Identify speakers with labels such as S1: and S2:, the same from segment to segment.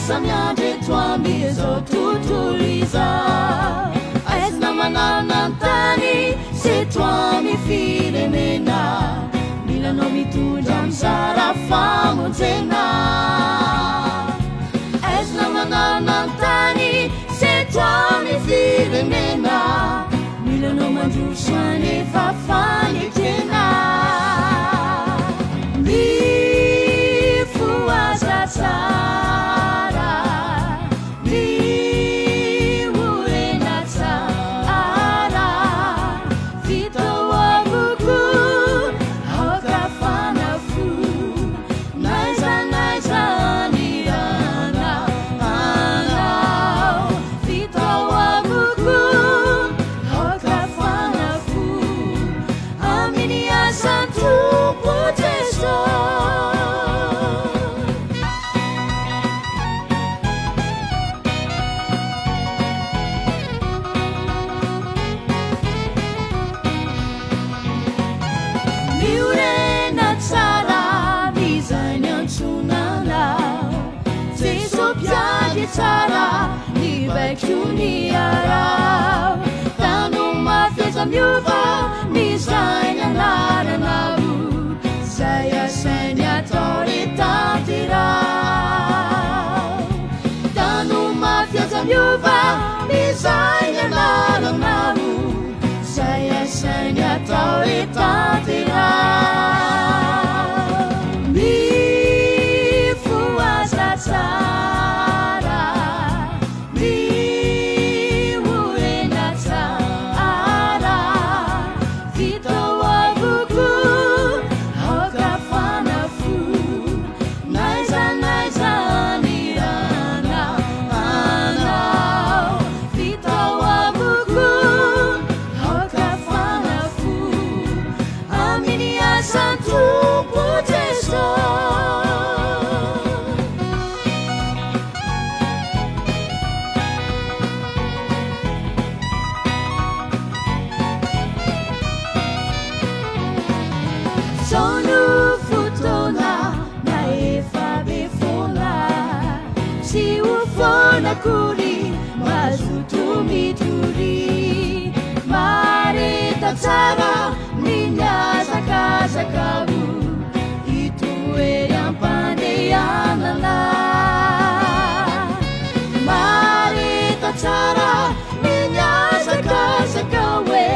S1: asa miandry eto amin'izao tontolo izao. Aizina manarona ny tany sy eto amin'ny firenena. Mila anao mitondra mizara famonjena. Aizina manarona ny tany sy eto amin'ny firenena. Mila anao mandroso hanefa fanekena. Mifohaza tsara, miorena tsara. Vitao avokoa, aoka hafana fo. N'aiza n'aiza anirana anao. Vitao avokoa, aoka hafana fo. Amin'ny asan'ny Tompo Jeso. Miorena tsara izay niantsoana anao. Jeso mpiandry tsara ny baiko ny araho. Tano mafy aza miova ny saina anaranao. Zay asainy atao re tanteraho. Tano mafy aza miova ny saina anaranao. Zay asainy atao re tanteraho. Mifohaza tsara, miorena tsara. Vitao avokoa, aoka hafana fo. N'aiza n'aiza anirana anao. Vitao avokoa, aoka hafana fo. Amin'ny asan'ny Tompo Jeso. Zao no fotoana na efa be foana, tsy ho foana akory, mazoto mitory. Mahareta tsara ny mihazakazaka o, hitoery am-pandehanana. Mahareta tsara ny mihazakazaka hoe.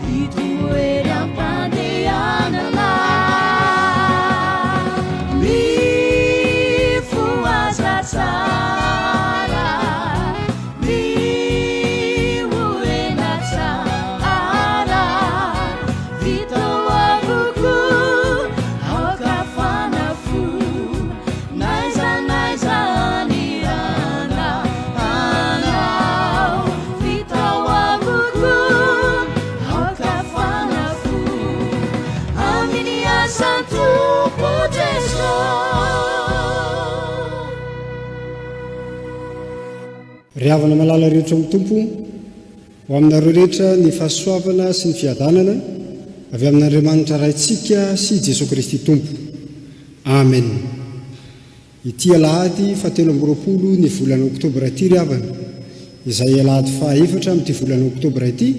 S1: Hitoery am-pandehanana. Mifohaza tsara, miorena tsara. Vitao avokoa, aoka hafana fo. N'aiza n'aiza anirana anao. Vitao avokoa, aoka hafana fo. Amin'ny asan'ny Tompo Jeso.
S2: Ry havana malala rehetra ao amin'ny Tompo, ho aminareo rehetra ny fahasoavana sy ny fiadanana avy amin'Andriamanitra Raintsika sy Jesoa Kristy Tompo. Amen. Ity alahady fahatelo 23 ny volana oktobra ity ry havana, izay alahady fahaefatra amin'ity volana oktobra ity,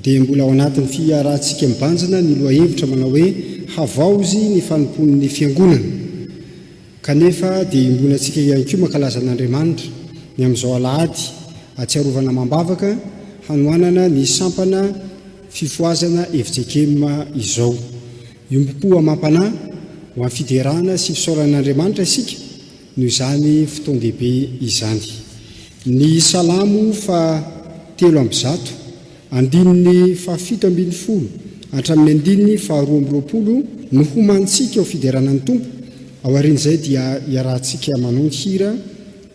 S2: dia mbola ao anatin'ny fiarahantsika mibanjina ny lohahevitra manao hoe Havaozy ny fanompoan'ny Fiangonana. Kanefa dia iombonantsika ihany koa mankalaza an'Andriamanitra ny amin'izao alahady ahatsiarovana amam-bavaka hanohanana ny sampana fifohazana fjkm izao. Iombom-po amam-panahy ho amin'ny fiderana sy fisaorana an'Andriamanitra isika noho izany fotoan-dehibe izany. Ny Salamo faha 103, andininy faha 17 hatramin'ny andininy faha 22 no homanintsika ho fiderana ny Tompo, aorian'izay dia iarahantsika manao ny hira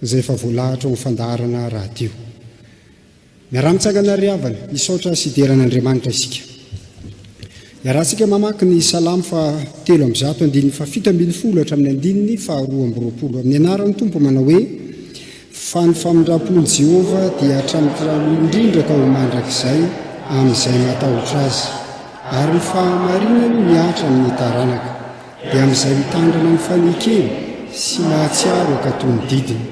S2: izay efa voalahatra ho fandaharana rahateo. Miaraha-mitsangana ry havana, hisaotra sy hidera an'Andriamanitra isika. Iarahantsika mamaky ny Salamo faha 103 andininy faha 17 hatramin'ny andininy faha 22 amin'ny anaran'ny Tompo manao hoe Fa ny famindram-pon'i Jehovah dia hatramin'ny taloha indrindra ka ho mandrakizay amin'izay matahotra Azy, ary ny fahamarinany mihatra amin'ny taranaka. Dia amin'izay mitandrina ny fanekeny. sy mahatsiaro hankatò ny didiny.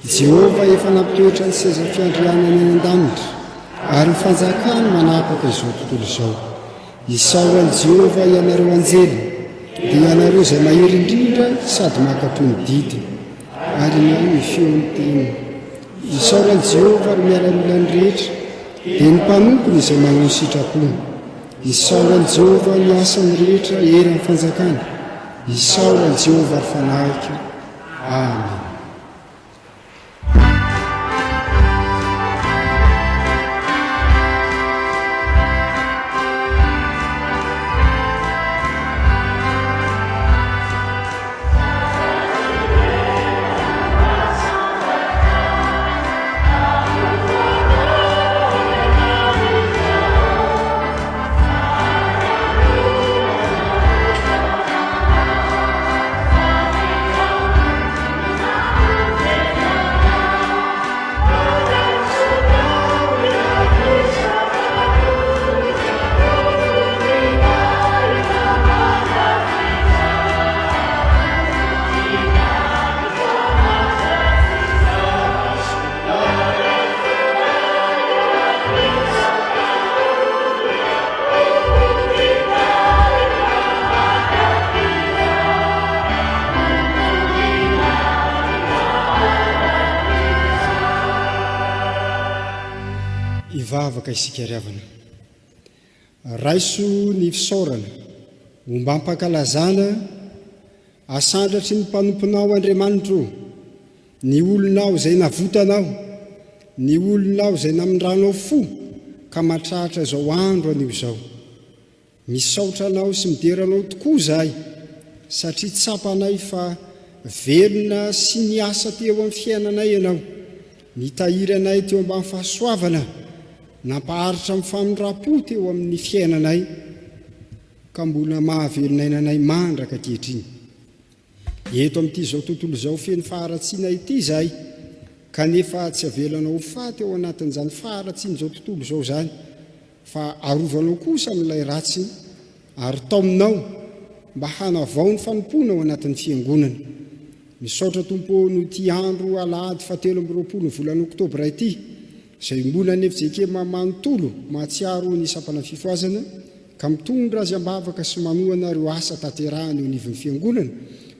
S2: I Jehovah efa nampitoetra ny seza fiandrianany any an-danitra, ary ny fanjakany manapaka izao tontolo izao. Isaoran'i Jehovah ianareo anjeliny, dia ianareo izay mahery indrindra sady mankatò ny didiny, ary mihaino ny feon'ny teniny. Isaoran'i Jehovah ry miaramilany rehetra, dia ny mpanompony izay manao ny sitrapony. Isaoran'i Jehovah ny asany rehetra eran'ny fanjakany. Isaoran'i Jehovah ry fanahiko. Amen. Hivavaka isika ry havana. Raiso ny fisaorana, ombam-pankalazana, Asandratry ny mpanomponao, Andriamanitra ô, ny olonao izay navotanao, ny olonao izay namindranao fo ka mahatratra izao andro anio izao. Misaotra Anao sy midera Anao tokoa izahay, satria tsapanay fa velona sy niasa teo amin'ny fiainanay Ianao, nitahiry anay teo ambany fahasoavana, nampaharitra ny famindram-po teo amin'ny fiainanay, ka mbola mahavelon'aina anay mandraka ankehitriny. Eto amin'ity izao tontolo izao feno faharatsiana ity izahay, kanefa tsy avelanao ho faty ao anatin'izany faharatsian'izao tontolo izao izany, fa arovanao kosa amin'ilay ratsy ary taominao mba hanavao ny fanompoana ao anatin'ny Fiangonana. Misaotra Tompo ô noho ity andro alahady fahatelo amby 20 ny volana oktobra ity, izay iombonan'ny fjkm manontolo mahatsiaro ny sampana fifohazana ka mitondra azy am-bavaka sy manohana ireo asa tanterahany eo anivon'ny Fiangonana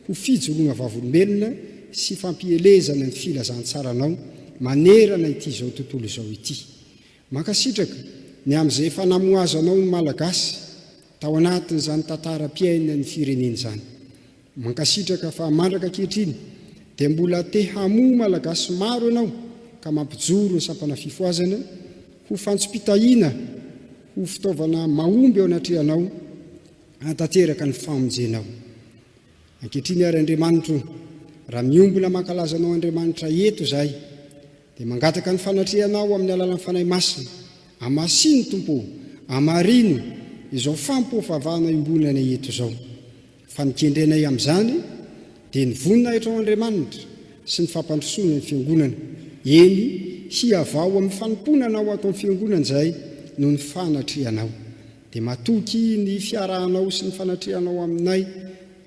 S2: ho fijoroana vavolombelona sy fampielezana ny filazantsaranao manerana ity izao tontolo izao ity. Mankasitraka ny amin'izay efa namohazanao ny Malagasy tao anatin'izany tantaram-piainan'ny firenena izany. Mankasitraka fa mandraka ankehitriny dia mbola te hamoha Malagasy maro ianao ka mampijoro ny sampana fifohazana ho fantsom-pitahiana ho fitaovana mahomby eo anatrehanao hahatanteraka ny famonjenao. Ankehitriny ary Andriamanitro, raha miombona mankalaza Anao Andriamanitra eto izahay, dia mangataka ny fanatrehanao amin'ny alalan'ny Fanahy Masina, amasino Tompo ô, amarino izao fampofavahana iombonanay eto izao. Fa ny kendrenay amin'izany dia ny voninahitrao Andriamanitra sy ny fampandrosoana ny Fiangonana, eny, hihavao amin'ny fanompoana Anao ato amin'ny Fiangonana izahay noho ny fanatrehanao. Dia matoky ny fiarahanao sy ny fanatrehanao aminay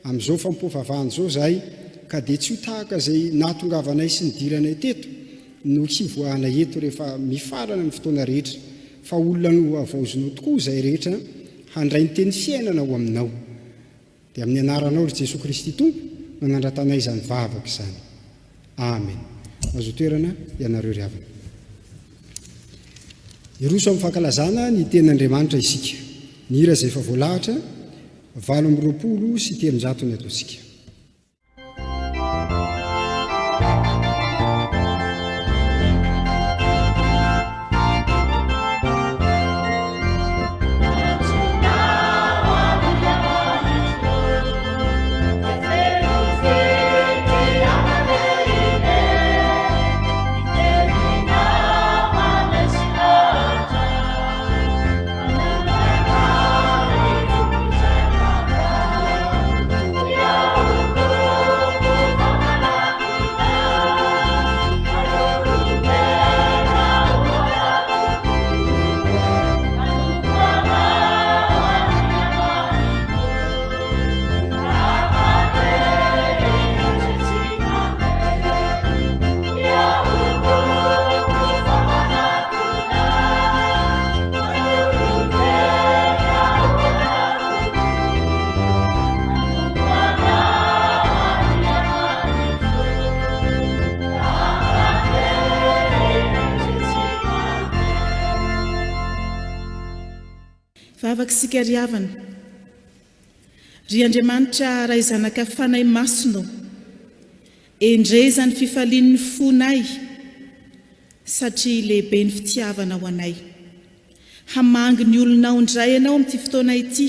S2: amin'izao fampofavahana izao izahay ka dia tsy ho tahaka izay nahatongavanay sy nidiranay teto no hivoahanay eto rehefa mifarana ny fotoana rehetra fa olona nohavaozinao tokoa izahay rehetra handray ny teny fiainana ao aminao. Dia amin'ny anaranao ry Jesoa Kristy Tompo no anandratanay izany vavaka izany. Amen. Mazoa toerana ianareo ry havana. Hiroso amin'ny fankalazana ny tenin'Andriamanitra isika. Ny hira izay efa voalahatra, 328 ny ataontsika.
S3: Vavaka isika ry havana. Ry Andriamanitra Ray Zanaka Fanahy Masina ô, endrey izany fifalian'ny fonay satria lehibe ny fitiavanao anay. Hamangy ny olonao indray Ianao amin'ity fotoana ity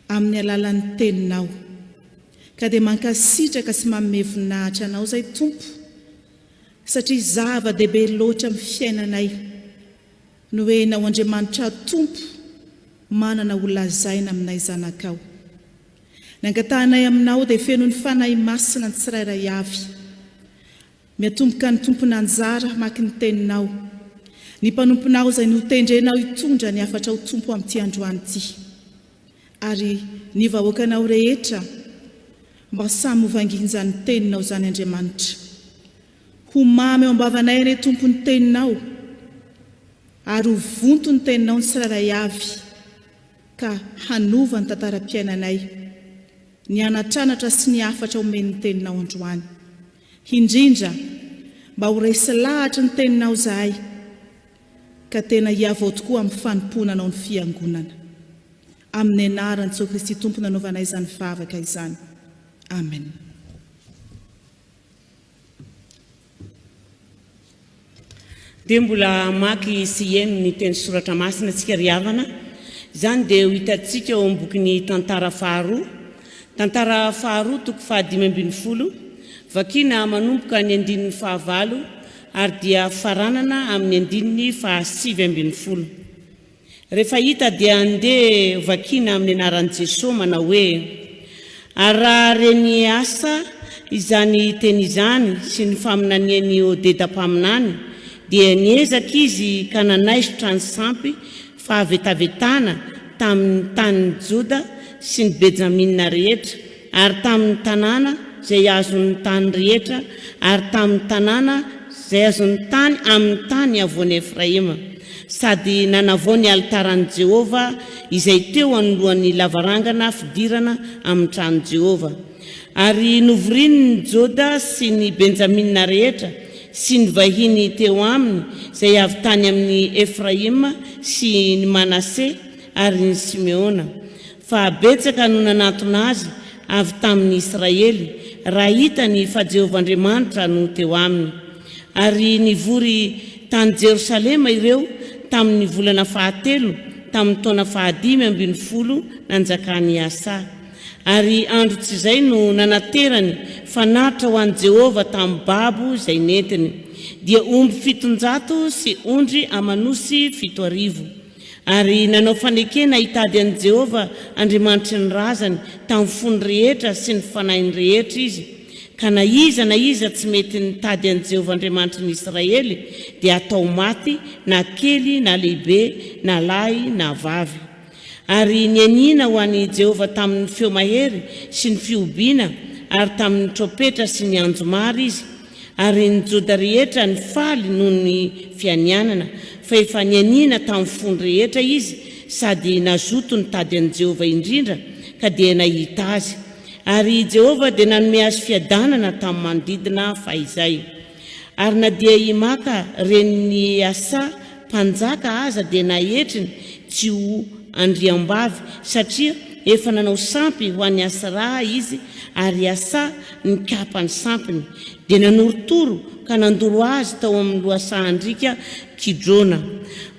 S3: amin'ny alalan'ny Teninao. Ka dia mankasitraka sy manome voninahitra Anao izay Tompo satria zava-dehibe loatra amin'ny fiainanay ny hoe Ianao Andriamanitra Tompo manana ho lazaina aminay zanakao. Ny angatahanay Aminao dia feno ny Fanahy Masina ny tsirairay avy. Miatomboka ny tompon'anjara hamaky ny Teninao, ny mpanomponao izay notendrenao hitondra ny hafatrao Tompo amin'ity androany ity, ary ny vahoakanao rehetra mba samy ho vangin'izany Teninao izany Andriamanitra. Ho mamy eo am-bavanay anie Tompo ny Teninao, ary ho vonto ny Teninao ny tsirairay avy ka hanova ny tantaram-piainanay, ny anatranatra sy ny hafatra omen'ny Teninao androany. Indrindra mba ho resy lahatry ny Teninao izahay ka tena hihavao tokoa amin'ny fanompoana Anao ny Fiangonana. Amin'ny anaran'i Jesoa Kristy Tompo nanaovanay izany vavaka izany. Amen.
S4: Dia mbola hamaky sy hihaino ny teny soratra masina isika ry havana. Izany dia ho hitantsika ao amin'ny bokin'ny Tantara faharoa. Tantara faharoa toko fahadimy 15, vakiana manomboka ny andininy fahavalo ary dia faranana amin'ny andininy fahasivy 15. Rehefa hita dia andeha vakiana amin'ny anaran'i Jesoa manao hoe, Ary raha ren'i Asa izany teny izany sy ny faminanian'i Odeda mpaminany, dia niezaka izy ka nanaisotra ny sampy fahavetavetana tamin'ny tanin'i Joda sy ny Benjamina rehetra, ary tamin'ny tanàna izay azon'ny tany rehetra, ary tamin'ny tanàna izay azon'ny tany amin'ny tany havoan'i Efraima, sady nanavao ny alitaran'i Jehovah izay teo anoloan'ny lavarangana fidirana amin'ny tranon'i Jehovah. Ary novoriny ny Joda sy ny Benjamina rehetra sy ny vahiny teo aminy izay avy tany amin'i Efraima sy ny Manase ary ny Simeona, Fa betsaka no nanatona azy avy tamin'ny Israely, raha hitany fa Jehovah Andriamanitra no teo aminy. Ary nivory tany Jerosalema ireo tamin'ny volana fahatelo tamin'ny taona fahadimy 15 nanjakan'i Asa. Ary andro tsy izay no nanaterany fanatitra ho an'i Jehovah tamin'ny babo izay nentiny, dia omby 700 sy ondry aman'osy 70. Ary nanao fanekena hitady an'i Jehovah Andriamanitry ny razany tamin'ny fony rehetra sy ny fanahiny rehetra izy, ka na iza na iza tsy mety nitady an'i Jehovah Andriamanitry ny Israely dia hatao maty na kely na lehibe na lahy na vavy. Ary nianiana ho an'i Jehovah tamin'ny feo mahery sy ny fihobiana ary tamin'ny trompetra sy ny anjomara izy, Ary ny Joda rehetra nifaly noho ny fianianana, fa efa nianiana tamin'ny fony rehetra izy sady nazoto nitady an'i Jehovah indrindra, ka dia nahita azy. Ary i Jehovah dia nanome azy fiadanana tamin'ny manodidina fahizay. Ary na dia i Maka renin'i Asa mpanjaka aza dia naetriny tsy ho andriambavy, satria efa nanao sampy ho an'i Asraha izy, ary i Asa nikapa ny sampiny, dia nanorotoro ka nandoro azy tao amin'ny lohasahan-driaka Kidrona.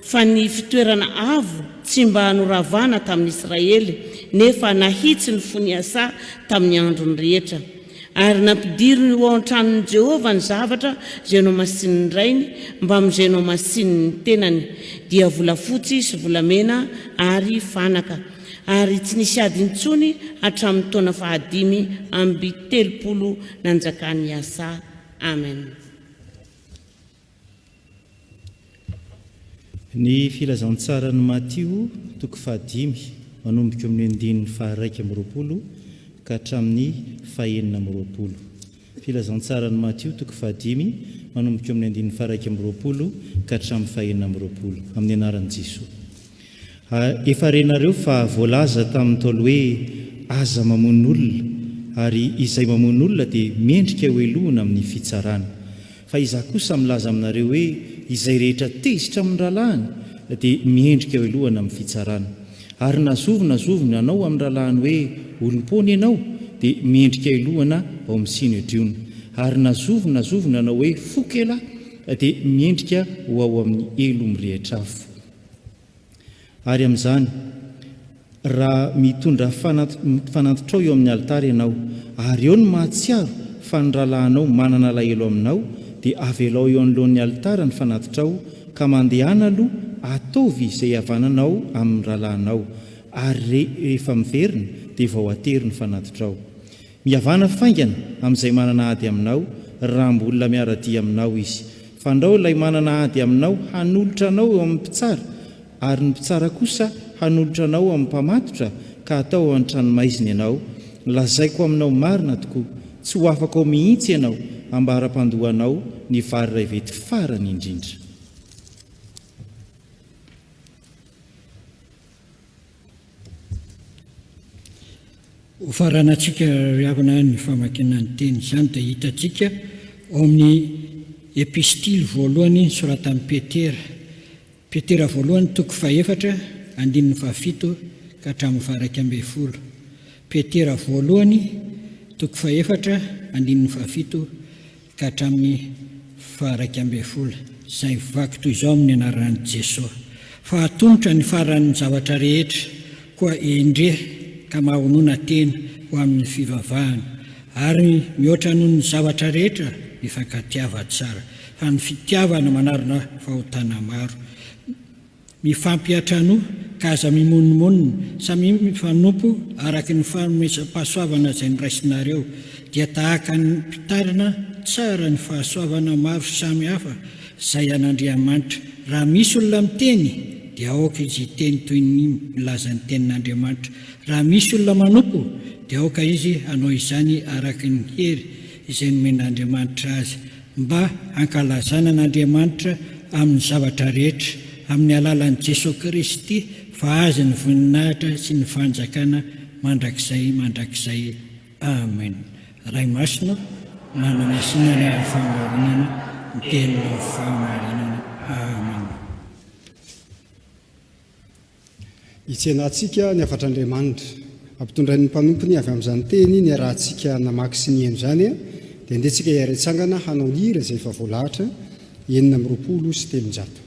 S4: Fa ny fitoerana avo tsy mba noravana tamin'i Israely, nefa nahitsy ny fon'i Asa tamin'ny androny rehetra. Ary nampidiriny ho ao an-tranon'i Jehovah ny zavatra izay nohamasininy rainy mbamin'izay nohamasininy ny tenany, dia volafotsy sy volamena ary fanaka. Ary tsy nisy ady intsony hatramin'ny taona fahadimy 35 nanjakan'i Asa. Amen.
S5: Ny Filazantsaran'i Matio, toko fahadimy, manomboka eo amin'ny andininy faha-21 ka hatramin'ny faha-26. Filazantsaran'i Matio, toko fahadimy, manomboka eo amin'ny andininy faha-21 ka hatramin'ny faha-26. Amin'ny anaran'i Jesoa. Efa renareo fa voalaza tamin'ny Ntaolo hoe, Aza mamono olona, ary izay mamono olona dia mendrika hohelohina amin'ny fitsarana. Fa izaho kosa milaza aminareo hoe, izay rehetra tezitra amin'ny rahalahiny dia miendrika hohelohana amin'ny fitsarana. Ary na zovy na zovy ny hanao amin'ny rahalahiny hoe, Olom-poana ianao, dia mendrika helohana ao amin'ny Synedriona. Ary na zovy na zovy ny hanao hoe, Foko elah, dia mendrika ho ao amin'ny helo mirehitra afo. Ary amin'izany, raha mitondra fanatitrao eo amin'ny alitara ianao, ary eo no mahatsiaro fa ny rahalahinao manana alahelo aminao, dia avelao eo anoloan'ny alitara ny fanatitrao, ka mandehana aloha ataovy izay hihavananao amin'ny rahalahinao, ary rehefa miverina, dia vao atero ny fanatitrao. Mihavàna faingana amin'izay manana ady aminao, raha mbola miara-dia aminao izy. Fandrao ilay manana ady aminao hanolotra anao eo amin'ny mpitsara, ary ny mpitsara kosa hanolotra anao amin'ny mpamatotra ka hatao ao an-tranomaizina ianao. Lazaiko aminao marina tokoa, tsy ho afaka ao mihitsy ianao ambara-pandoanao ny vary iray vety farany indrindra.
S6: Ho faranantsika ry havana ny famakiana ny teny izany dia hitantsika ao amin'ny epistily voalohany nosoratan'i Petera. Petera voalohany toko fahefatra andininy fahafito ka hatramin'ny faha-11. Petera voalohany toko fahefatra andininy fahafito ka hatramin'ny faha-11, izay mivaky toy izao amin'ny anaran'i Jesoa, Fa hatomotra ny faran'ny zavatra rehetra, koa endre ka mahonona tena ho amin'ny fivavahana, ary mihoatra noho ny zavatra rehetra mifankatiava tsara, fa ny fitiavana manarona fahotana maro. Mifampiantranoa, ka aza mimonomonona, samia mifanompo araka ny fanomezam-pahasoavana izay noraisinareo, dia tahaka ny mpitarina tsara ny fahasoavana maro samy hafa izay an'Andriamanitra. Raha misy olona miteny, dia aoka izy hiteny toy ny milaza ny tenin'Andriamanitra. Raha misy olona manompo, dia aoka izy hanao izany araka ny hery izay nomen'Andriamanitra azy. mba hankalazana an'Andriamanitra amin'ny zavatra rehetra, amin'ny alalan'i Jesoa Kristy, fa Azy ny voninahitra sy ny fanjakana mandrakizay mandrakizay. Amen. Ray Masina ô, nanamasinana ny fahamarinana, ny teninao fahamarinana. Amen.
S2: Hitsenantsika ny hafatr'Andriamanitra. Ampitondrain'ny mpanompony avy amin'izany teny niarahantsika namaky sy nihaino izany, dia andeha tsika hiara-hitsangana hanao ny hira izay efa voalahatra, 326.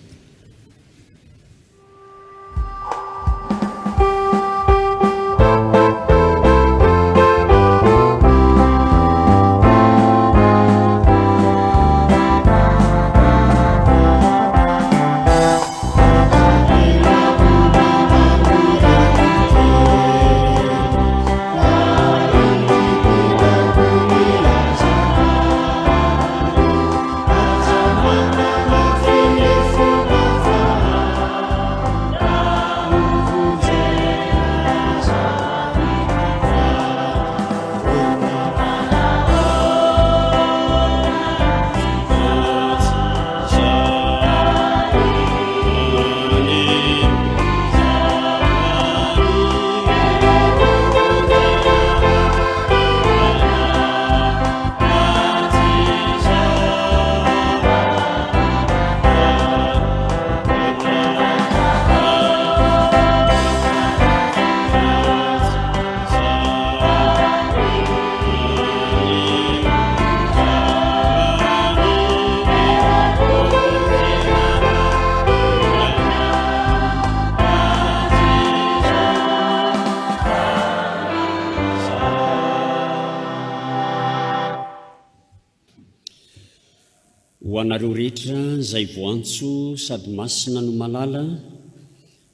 S7: Ho anareo rehetra izay voantso sady masina no malala,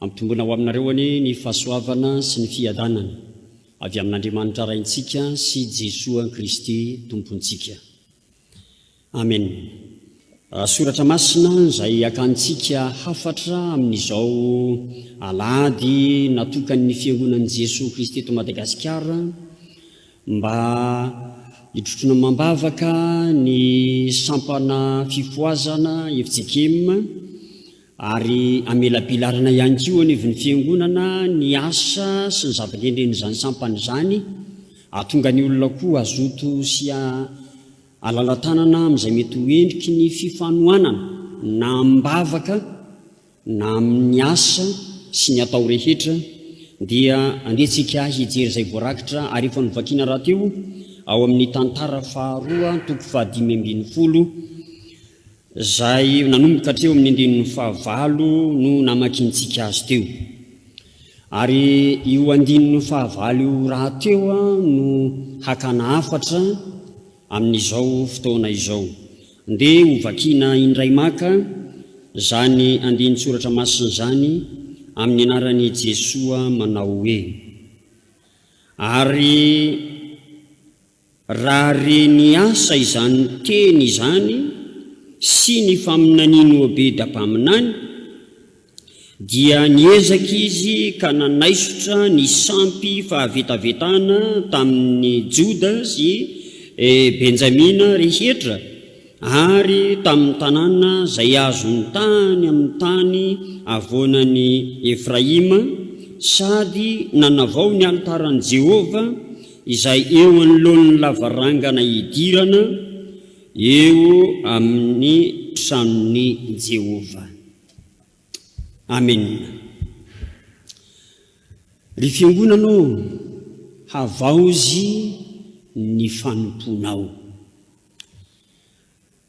S7: ampitomboina ho aminareo anie ny fahasoavana sy ny fiadanana avy amin'Andriamanitra Raintsika sy Jesoa Kristy Tompontsika. Amen. Soratra Masina izay hakantsika hafatra amin'izao alahady natokan'ny Fiangonan'i Jesoa Kristy eto Madagasikara mba hitrotroana amam-bavaka ny sampana fifohazana fjkm ary hamelabelarana ihany koa anivon'ny Fiangonana ny asa sy ny zava-kendren'izany sampana izany hahatonga ny olona koa hazoto sy Alala-tanana amin'izay mety ho endriky ny fifanohanana na amim-bavaka na amin'ny asa sy ny atao rehetra. Dia andeha tsika hijery izay voarakitra ary efa novakiana rahateo ao amin'ny Tantara faharoa toko fahadimy ambinifolo izay nanomboka hatreo amin'ny andininy fahavalo no namakiantsika azy teo. Ary io andininy fahavalo io rahateo no hakana hafatra amin'izao fotoana izao. Ndeha ho vakiana indray maka izany andinin-tsoratra masina izany amin'ny anaran'i Jesoa manao hoe, Ary raha ren'i Asa izany teny izany sy ny faminanian'i Obeda mpaminany, Dia niezaka izy ka nanaisotra ny sampy fahavetavetana tamin'ny Joda sy Benjamina rehetra ary tamin'ny tanàna izay azony tany amin'ny tany havoanan'i Efraima, sady nanavao ny alitaran'i Jehovah izay eo anoloan'ny lavarangana hidirana eo amin'ny tranon'i Jehovah. Amena. Ry Fiangonana ô, havaozy ny fanompoanao.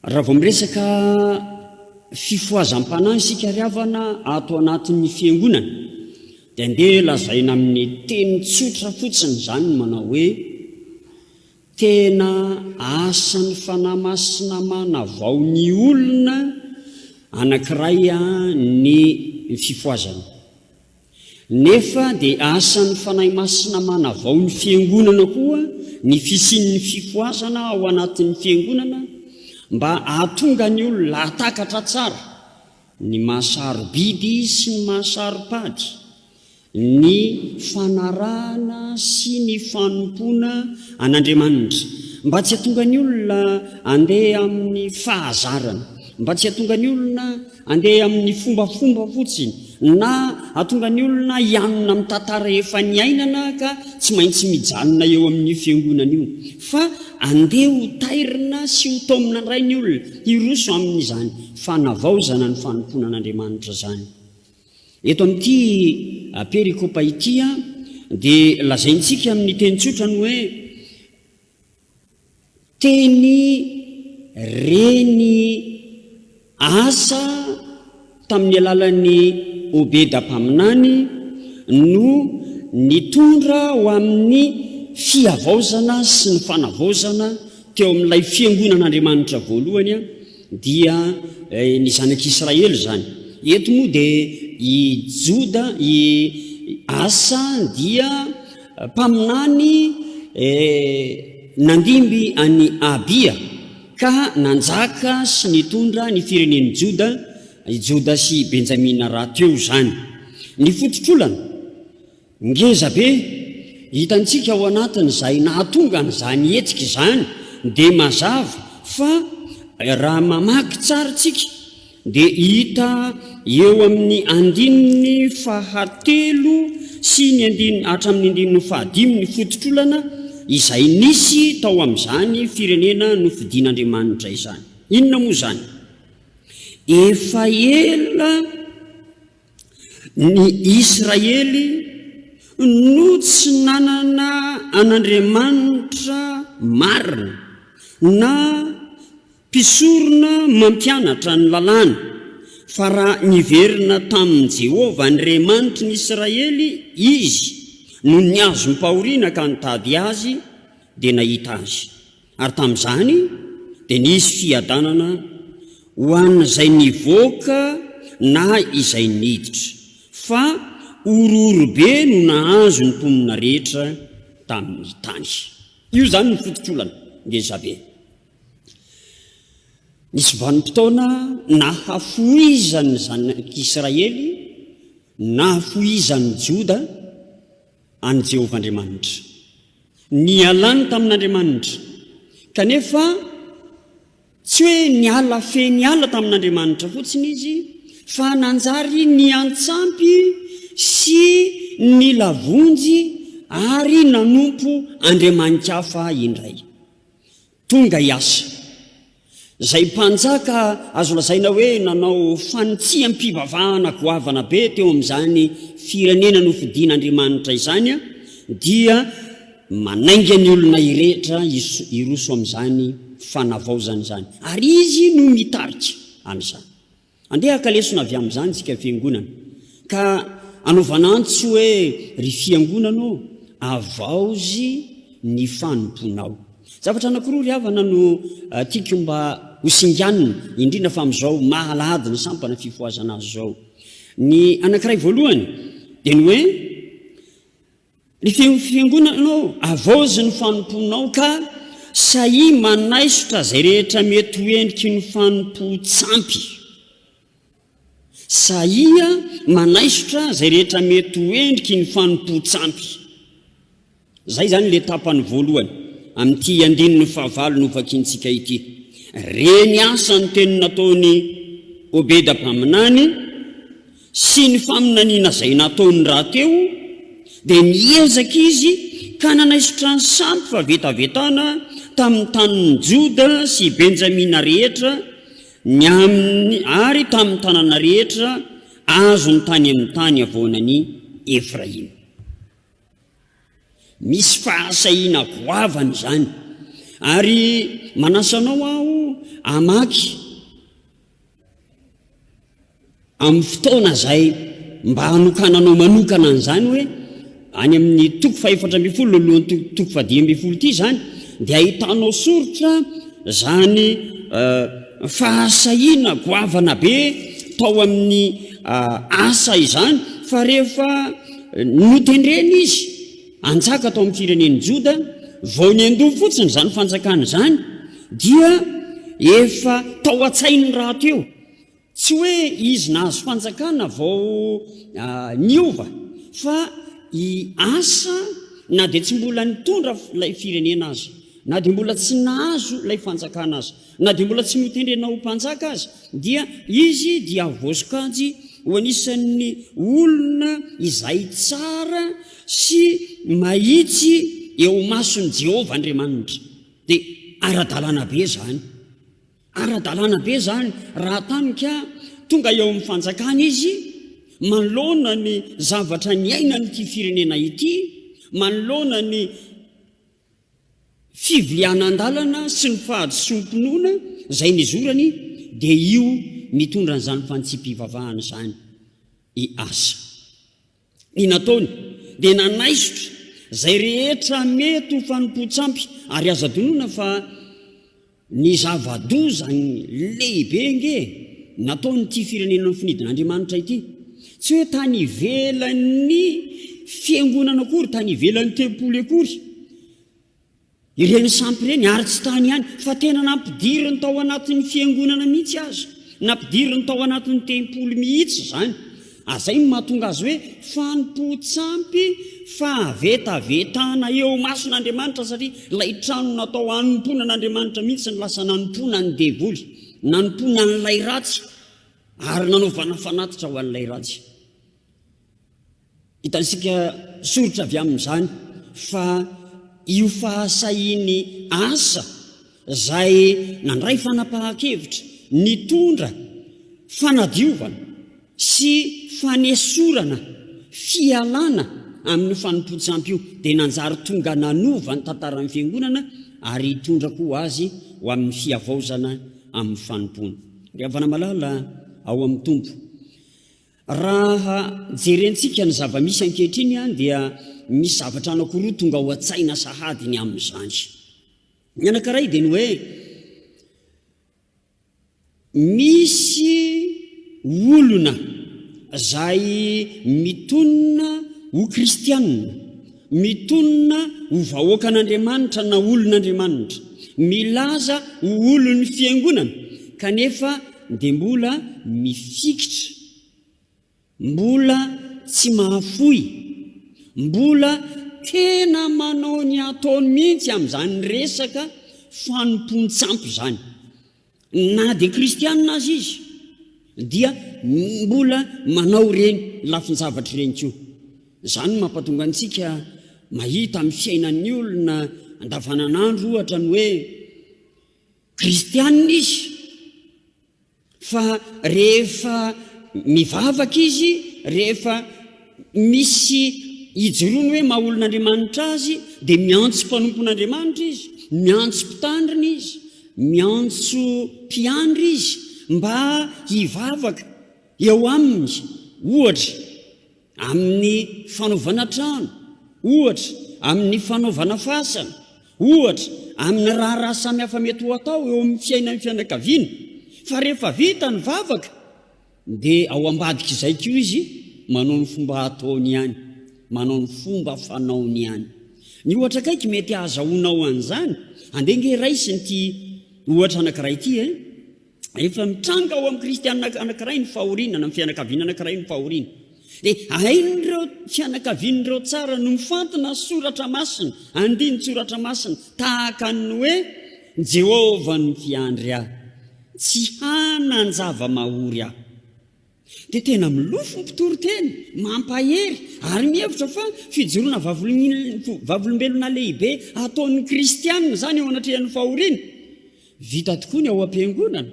S7: Raha vao miresaka fifohazam-panahy isika ry havana ato anatin'ny Fiangonana, dia andeha lazaina amin'ny teny tsotra fotsiny izany ny manao hoe, Tena asan'ny Fanahy Masina manavao ny olona anankiray ny fifohazana. Nefa dia asan'ny Fanahy Masina manavao ny Fiangonana koa ny fisian'ny fifohazana ao anatin'ny Fiangonana mba hahatonga ny olona hahatakatra tsara ny maha sarobidy sy ny maha saro-pady ny fanarahana sy ny fanompoana an'Andriamanitra, mba tsy hahatonga ny olona handeha amin'ny fahazarana, mba tsy hahatonga ny olona handeha amin'ny fombafomba fotsiny, na hahatonga ny olona hianona amin'ny tantara efa niainana ka tsy maintsy mijanona eo amin'io fiangonana io, fa andeha ho tairina sy ho taomina indray ny olona hiroso amin'izany fanavaozana ny fanompoana an'Andriamanitra izany. Eto amin'ity perikopa ity dia lazaintsika amin'ny teny tsotra ny hoe teny reny asa tamin'ny alalan'i Obeda mpaminany no nitondra ho amin'ny fihavaozana sy ny fanavaozana teo amin'ilay fiangonan'Andriamanitra voalohany dia ny zanak'Israely izany. Eto moa dia i Joda, i Asa dia mpaminany nandimby an'i Abia ka nanjaka sy nitondra ny firenen'i Joda, i Joda sy Benjamina rahateo izany. Ny fototr'olana. Ngeza be, hitantsika ao anatin'izay nahatonga an'izany hetsika izany dia mazava fa raha mamaky tsara tsika dia hita eo amin'ny andininy fahatelo sy ny andininy hatramin'ny andininy fahadimy ny fototr'olana izay nisy tao amin'izany firenena nofidin'Andriamanitra izany. Inona moa izany? Efa ela Ny Israely no tsy nanana an'Andriamanitra marina na mpisorona mampianatra ny lalàny, fa raha niverina tamin'i Jehovah Andriamanitry ny Israely izy nony niazom-pahoriana ka nitady Azy, dia nahita Azy. Ary tamin'izany dia nisy fiadanana ho an'izay nivoaka na izay niditra, fa horohoro be no nahazo ny mponina rehetra tamin'ny tany. Io izany no fototr'olana ngezabe. Nisy vanim-potoana nahafohizan'ny zanak'Israely, nahafohizan'ny Joda an'i Jehovah Andriamanitra. Nialany tamin'Andriamanitra. Kanefa tsy hoe niala fe niala tamin'Andriamanitra fotsiny izy, fa nanjary niantsampy sy nila vonjy ary nanompo andriamani-kafa indray. Tonga i Asa. Izay mpanjaka azo lazaina hoe nanao fanitsiam-pivavahana goavana be teo amin'izany firenena nofidin'Andriamanitra izany dia manainga ny olona irehetra hiroso amin'izany fanavaozana izany. Ary izy no mitarika an'izany. Andeha haka lesona avy amin'izany isika fiangonana, ka anaovana antso hoe, Ry fiangonana ô, avaozy ny fanompoanao. Zavatra anankiroa ry havana no tiako mba ho singanina, indrindra fa amin'izao maha alahady ny sampana fifohazana azy izao. Ny anankiray voalohany dia ny hoe, Ry fiangonana ô, avaozy ny fanompoanao ka sahia manaisotra izay rehetra mety ho endriky ny fanompoan-tsampy. Sahia manaisotra izay rehetra mety ho endriky ny fanompoan-tsampy. Izay izany ilay tapany voalohany amin'ity andininy fahavalo novakintsika ity. Reny asa ny teny nataon'i Obeda mpaminany, sy ny faminaniana izay nataony rahateo, dia niezaka izy ka nanaisotra ny sampy fahavetavetana tamin'ny tanin'i Joda sy Benjamina rehetra, ny amin'ny, ary tamin'ny tanàna rehetra azony tany amin'ny tany havoanan'i Efraima. Misy fahasahiana goavana izany. Ary manasa anao aho hamaky amin'ny fotoana izay mba hanokananao manokana an'izany hoe any amin'ny toko fahefatra ambin'ny folo alohan'ny toko fahadimy ambin'ny folo ity izany dia ahitanao soritra izany fahasahiana goavana be tao amin'ny asa izany fa rehefa notendrena izy hanjaka tao amin'ny firenen'i Joda, vao niandoha fotsiny izany fanjakana izany dia efa tao an-tsainy rahateo. Tsy hoe izy nahazo fanjakana vao niova fa i Asa na dia tsy mbola nitondra ilay firenena aza, na dia mbola tsy nahazo ilay fanjakana aza, na dia mbola tsy notendrena ho mpanjaka aza dia izy dia voasokajy ho anisan'ny olona izay tsara sy mahitsy eo imason'i Jehovah Andriamanitra. Dia ara-dalàna be izany. Ara-dalàna be izany raha tany ka tonga eo amin'ny fanjakana izy, manoloana ny zavatra niainan'ity firenena ity, manoloana ny fivilianan-dalana sy ny fahadisoam-pinoana izay nizorany, dia io mitondra an'izany fanitsiam-pivavahana izany i Asa. Ny nataony dia nanaisotra izay rehetra mety ho fanompoan-tsampy, ary aza adinoina fa ny zava-doza lehibe ange nataon'ity firenena nofinidin'Andriamanitra ity, tsy hoe tany ivelan'ny fiangonana akory, tany ivelan'ny tempoly akory, Ireny sampy ireny, ary tsy tany ihany, fa tena nampidiriny tao anatin'ny fiangonana mihitsy aza, nampidiriny tao anatin'ny tempoly mihitsy izany. Ary izay no mahatonga azy hoe fanompoan-tsampy fahavetavetana eo imason'Andriamanitra, satria ilay trano natao hanompoana an'Andriamanitra mihitsy no lasa nanompoana ny devoly, nanompoana an'ilay ratsy, ary nanaovana fanatitra ho an'ilay ratsy. Hitantsika soritra avy amin'izany fa io fahasahian'i Asa izay nandray fanapahan-kevitra nitondra fanadiovana sy fanesorana fialana amin'io fanompoan-tsampy io dia nanjary tonga nanova ny tantaran'ny Fiangonana ary hitondra koa azy ho amin'ny fihavaozana amin'ny fanompoana. Ry havana malala ao amin'ny Tompo, Raha jerentsika ny zava-misy ankehitriny dia misy zavatra anankiroa tonga ao an-tsaina sahady ny amin'izany. Ny anankiray dia ny hoe misy olona izay mitonona ho kristianina, mitonona ho vahoakan'Andriamanitra na olon'Andriamanitra, milaza ho olon'ny fiangonana kanefa dia mbola mifikitra, mbola tsy mahafoy, mbola tena manao ny ataony mihitsy amin'izany resaka fanompoan-tsampy izany. Na dia kristianina aza izy dia mbola manao ireny lafin-javatra ireny koa. Izany no mampatonga antsika mahita amin'ny fiainan'ny olona andavananandro ohatra ny hoe. Kristianina izy, fa rehefa mivavaka izy, rehefa misy ijoroany hoe maha olon'Andriamanitra azy, dia miantso mpanompon'Andriamanitra izy, miantso mpitandrina izy, miantso mpiandry izy mba hivavaka eo aminy, ohatra. Amin'ny fanaovana trano, ohatra, amin'ny fanaovana fasana, ohatra, amin'ny raharaha samihafa mety ho atao eo amin'ny fiainan'ny fianakaviana. Fa rehefa vita ny vavaka, dia ao ambadik'izay koa izy manao ny fomba ataony ihany, manao ny fomba fanaony ihany. Ny ohatra akaiky mety hahazahoanao an'izany, andeha ange raisina ity ohatra anankiray ity e. Rehefa mitranga ao amin'ny kristiana anankiray ny fahoriana na ny fianakaviana anankiray ny fahoriana, dia hain'ireo fianakavian'ireo tsara no mifantina soratra masina, andinin-tsoratra masina, tahaka ny hoe Jehovah no mpiandry ahy, tsy hanan-java-mahory aho. Dia tena milofo ny mpitory teny, mampahery, ary mihevitra fa fijoroana vavolombelona lehibe ataon'ny kristiana izany eo anatrehan'ny fahoriana. Vita tokoa ny ao am-piangonana,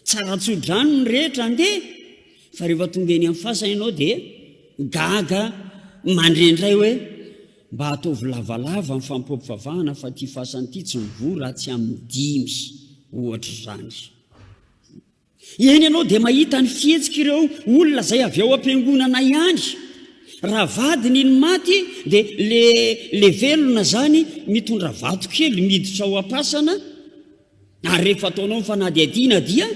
S7: tsara tso-drano ny rehetra andeha, fa rehefa tonga eny amin'ny fasana ianao dia gaga mandre indray hoe mba ataovy lavalava ny fanompoam-pivavahana fa ity fasana ity tsy mivoha raha tsy amin'ny dimy, ohatr'izany. Eny ianao dia mahita ny fihetsik'ireo olona izay avy ao am-piangonana ihany. Raha vadiny ny maty dia le le velona zany mitondra vato kely miditra ao am-pasana ary rehefa ataonao ny fanadihadiana dia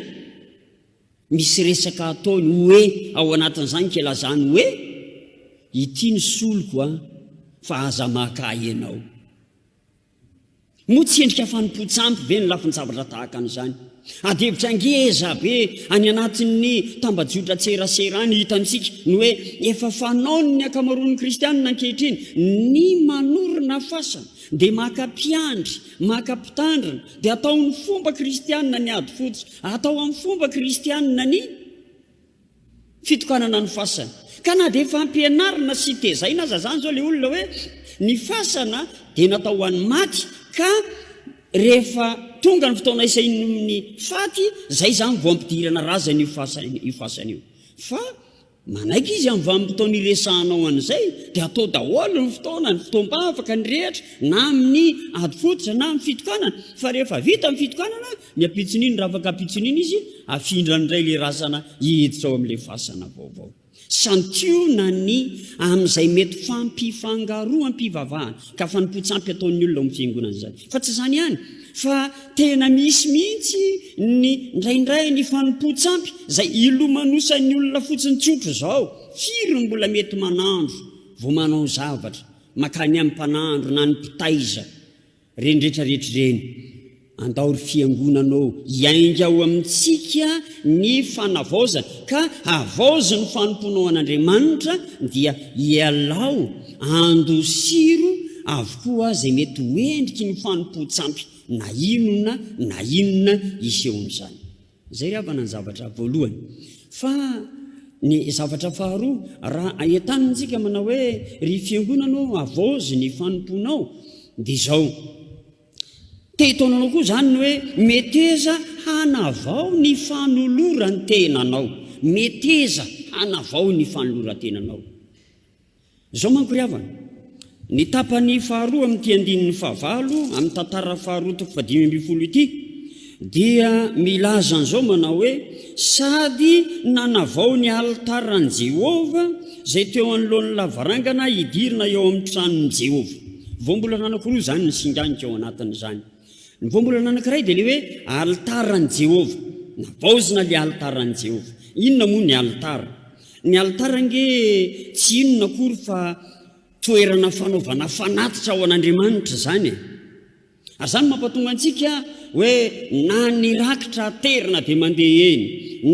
S7: misy resaka ataony hoe ao anatin'izany ke lazany hoe ity ny soloko a fa aza maka ahy ianao. Moa tsy endrika fanompoan-tsampy ve ny lafin-javatra tahaka an'izany? Adihevitra ngeza be any anatin'ny tambajotran-tserasera any hitantsika ny hoe efa fanaon'ny ankamaroan'ny kristianina ankehitriny ny manorina fasana, dia maka mpiandry, maka mpitandrina, dia atao amin'ny fomba kristianina ny ady fotsy, atao amin'ny fomba kristianina ny. Fitokanana ny fasana. Ka na dia efa ampianarina sy tezaina aza zany zao le olona hoe ny fasana dia natao ho an'ny maty ka rehefa tonga ny fotoana isain'ny faty zay zany vao ampidirana razana io fasana io fasana io. Fa manaiky izy amin'ny vanim-potoana iresahanao an'izay dia atao daholo ny fotoana, ny fotoam-bavaka, ny rehetra na amin'ny ady fototra na amin'ny fitokanana fa rehefa vita ny fitokanana Ny ampitson'iny, raha afaka ampitson'iny izy, afindrany indray ilay razana hiditra ao amin'ilay fasana vaovao. Santionany amin'izay mety fampifangaroam-pivavahana ka fanompoan-tsampy ataon'ny olona ao amin'ny fiangonana izany. Fa tsy izany ihany, fa tena misy mihitsy ny indraindray ny fanompoan-tsampy izay ilomanosan'ny olona fotsiny tsotra izao. Firy no mbola mety manandro vao manao zavatra, mankany amin'ny mpanandro na ny mpitaiza. Reny rehetra rehetra ireny, andao ry Fiangonana ô, hiainga ao amintsika ny fanavaozana, ka havaozy ny fanompoanao an'Andriamanitra, dia ialao, andosiro avokoa izay mety ho endriky ny fanompoan-tsampy, na inona na inona isehon'izany. Izay ry havana ny zavatra voalohany. Fa ny zavatra faharoa, raha entanintsika manao hoe ry fiangonana ô, havaozy ny fanompoanao, dia izao, te hitaona anao koa izany ny hoe meteza hanavao ny fanoloran-tenanao. Meteza hanavao ny fanoloran-tenanao. Izao manko ry havana, ny tapany faharoa amin'ity andininy fahavalo amin'ny tantara faharoa toko fahadimy ambin'ny folo ity dia milaza an'izao manao hoe, Sady nanavao ny alitaran'i Jehovah izay teo anoloan'ny lavarangana hidirana eo amin'ny tranon'i Jehovah. Voambolana anankiroa izany ny singanika ao anatin'izany. Ny voambolana anankiray dia ilay hoe alitaran'i Jehovah. Navaozina ilay alitaran'i Jehovah. Inona moa ny alitara? Ny alitara ange tsy inona akory fa toerana fanaovana fanatitra ho an'Andriamanitra izany e. Ary izany mampatonga antsika hoe na ny rakitra aterina dia mandeha eny,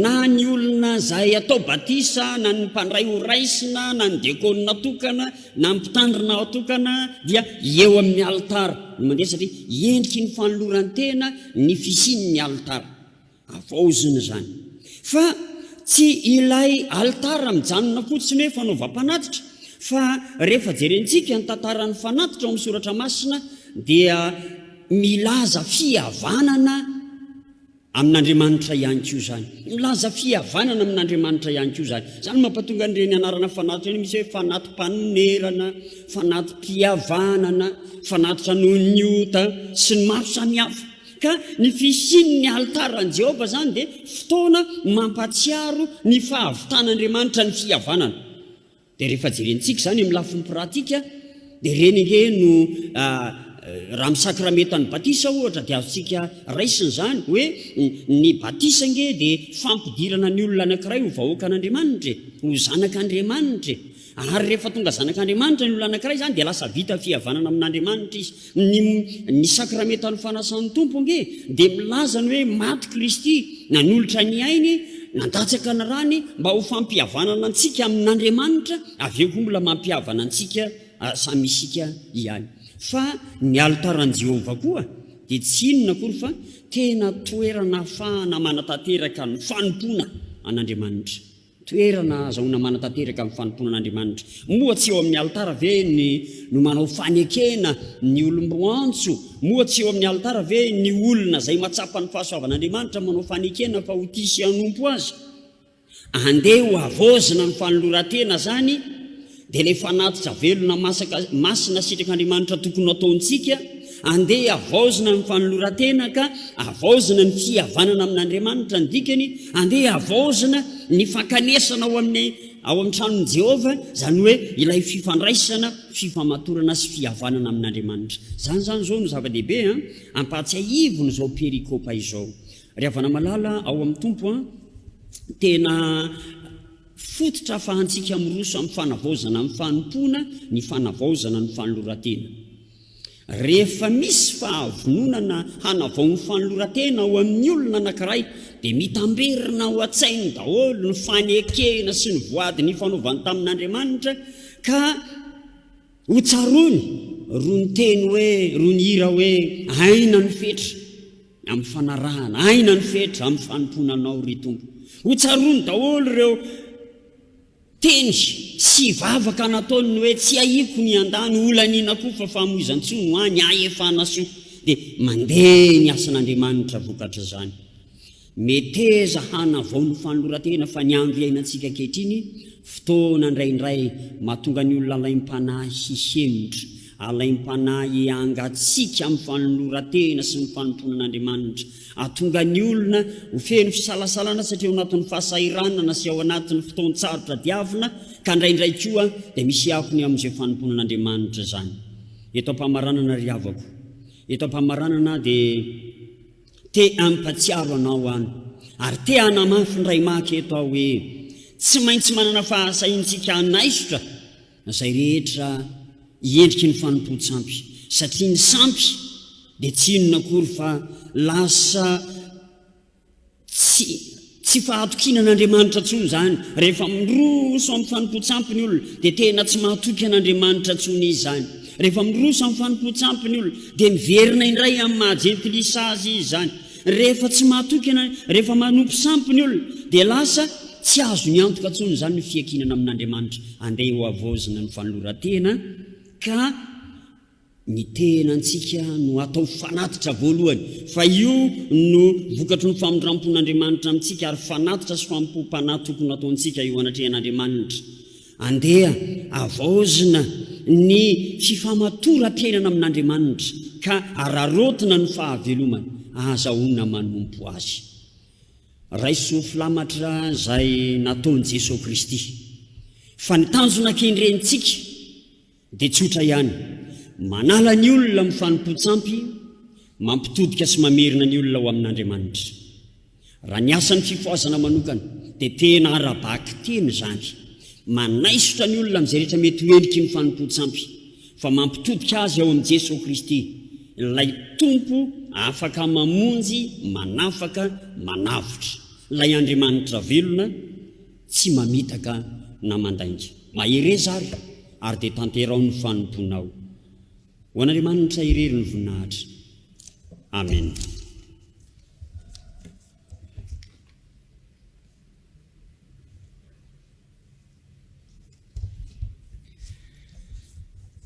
S7: na ny olona izay atao batisa, na ny mpandray ho raisina, na ny diakona tokana, na ny mpitandrina atokana dia eo amin'ny alitara no mandeha satria endriky ny fanoloran-tena ny fisian'ny alitara. Havaozina izany. Fa tsy ilay alitara mijanona fotsiny hoe fanaovam-panatitra, fa rehefa jerentsika ny tantaran'ny fanatitra ao amin'ny Soratra Masina dia milaza fihavanana. Amin'Andriamanitra ihany koa izany. Milaza fihavanana amin'Andriamanitra ihany koa izany. Izany no mampatonga an'ireny anarana fanatitra ireny misy hoe fanati-panonerana, fanati-pihavanana, fanatitra noho ny ota, sy ny maro samihafa. Ka ny fisian'ny alitaran'i Jehovah izany dia fotoana mampahatsiaro ny fahavitan'Andriamanitra ny fihavanana. Dia rehefa jerentsika izany amin'ny lafiny pratika dia ireny ange no raha amin'ny sakramentan'ny batisa ohatra dia azontsika raisina izany hoe ny batisa ange dia fampidirana ny olona anankiray ho vahoakan'Andriamanitra e, ho zanak'Andriamanitra e. Ary rehefa tonga zanak'Andriamanitra ny olona anankiray izany dia lasa vita fihavanana amin'Andriamanitra izy. Ny ny sakramentan'ny fanasan'ny Tompo ange dia milaza ny hoe maty Kristy, nanolotra ny ainy, nandatsaka ny rany mba ho fampihavanana antsika amin'Andriamanitra, avy eo koa mbola mampihavana antsika samy isika ihany. Fa ny alitaran'i Jehovah koa dia tsy inona akory fa tena toerana ahafahana manatanteraka ny fanompoana an'Andriamanitra. Toerana ahazahoana manatanteraka ny fanompoana an'Andriamanitra. Moa tsy eo amin'ny alitara ve ny no manao fanekena ny olom-boantso? Moa tsy eo amin'ny alitara ve ny olona izay mahatsapa ny fahasoavan'Andriamanitra manao fanekena fa ho tia sy hanompo Azy? Andeha ho havaozina ny fanoloran-tena izany dia ilay fanatitra velona masaka masina sitrak'Andriamanitra tokony ho ataontsika, andeha havaozina ny fanoloran-tena ka havaozina ny fihavanana amin'Andriamanitra ny dikany, andeha havaozina ny fankanesana ao amin'ny ao amin'ny tranon'i Jehovah, izany hoe ilay fifandraisana, fifamatorana sy fihavanana amin'Andriamanitra. Izany izany izao no zava-dehibe an, ampahatsiahivina izao perikopa izao. Ry havana malala ao amin'ny Tompo an, tena Fototra ahafahantsika miroso amin'ny fanavaozana ny fanompoana ny fanavaozana ny fanoloran-tena. Rehefa misy fahavononana hanavao ny fanoloran-tena ao amin'ny olona anankiray dia mitamberina ao an-tsainy daholo ny fanekena sy ny voady nifanaovany tamin'Andriamanitra ka ho tsaroany ro ny teny hoe, ro ny hira hoe, Aina ny fetra. Amin'ny fanarahana aina ny fetra amin'ny fanompoana Anao, ry Tompo. Ho tsaroany daholo ireo teny sy vavaka nataony ny hoe tsy ahiko ny handany holaniana koa fa famoizan-tsoa no hany hahefana soa. Dia mandeha ny asan'Andriamanitra vokatr'izany. Meteza hanavao ny fanoloran-tena fa ny andro iainantsika ankehitriny fotoana indraindray mahatonga ny olona alaim-panahy hihemotra, alaim-panahy hangatsiaka amin'ny fanoloran-tena sy ny fanompoana an'Andriamanitra. Hahatonga ny olona ho feno fisalasalana satria ao anatin'ny fahasahiranana sy ao anatin'ny fotoan-tsarotra diavina ka indraindray koa dia misy akony amin'izay fanompoana an'Andriamanitra izany. Eto am-pamaranana ry havako, eto am-pamaranana dia Te hampatsiaro anao aho ary te hanamafy indray maka eto aho hoe tsy maintsy manana fahasahiantsika hanaisotra izay rehetra endriky ny fanompoan-tsampy satria ny sampy dia tsy inona akory fa lasa Tsy tsy fahatokiana an'Andriamanitra intsony izany. Rehefa miroso amin'ny fanompoan-tsampy ny olona, dia tena tsy mahatoky an'Andriamanitra intsony izy izany. Rehefa miroso amin'ny fanompoan-tsampy ny olona, dia miverina indray amin'ny maha-jentilisa azy izy izany. Rehefa tsy mahatoky ana, rehefa manompo sampy ny olona, dia lasa tsy azony antoka intsony izany ny fiankinana amin'Andriamanitra. Andeha hohavaozina ny fanoloran-tena ka. Ny tenantsika no atao fanatitra voalohany, fa io no vokatry ny famindrampon'Andriamanitra amintsika ary fanatitra sy fanompoam-panahy tokony hataontsika eo anatrehan'Andriamanitra. Andeha havaozina ny fifamatoram-piainana amin'Andriamanitra ka araraotina ny fahavelomana ahazahoana manompo Azy. Raiso ho filamatra izay nataon'i Jesoa Kristy, fa ny tanjona kendrentsika, Dia tsotra ihany, manala ny olona amin'ny fanompoan-tsampy, mampitodika sy mamerina ny olona ho amin'Andriamanitra. Raha ny asan'ny fifohazana manokana, dia tena ara-bakiteny izany. Manaisotra ny olona amin'izay rehetra mety ho endriky ny fanompoan-tsampy, fa mampitodika azy ao amin'i Jesoa Kristy, ilay Tompo afaka mamonjy, manafaka, manavotra. Ilay Andriamanitra velona, tsy mamitaka na mandainga. Mahereza ary, ary dia tanteraho ny fanompoanao. Ho an'Andriamanitra irery ny voninahitra. Amena.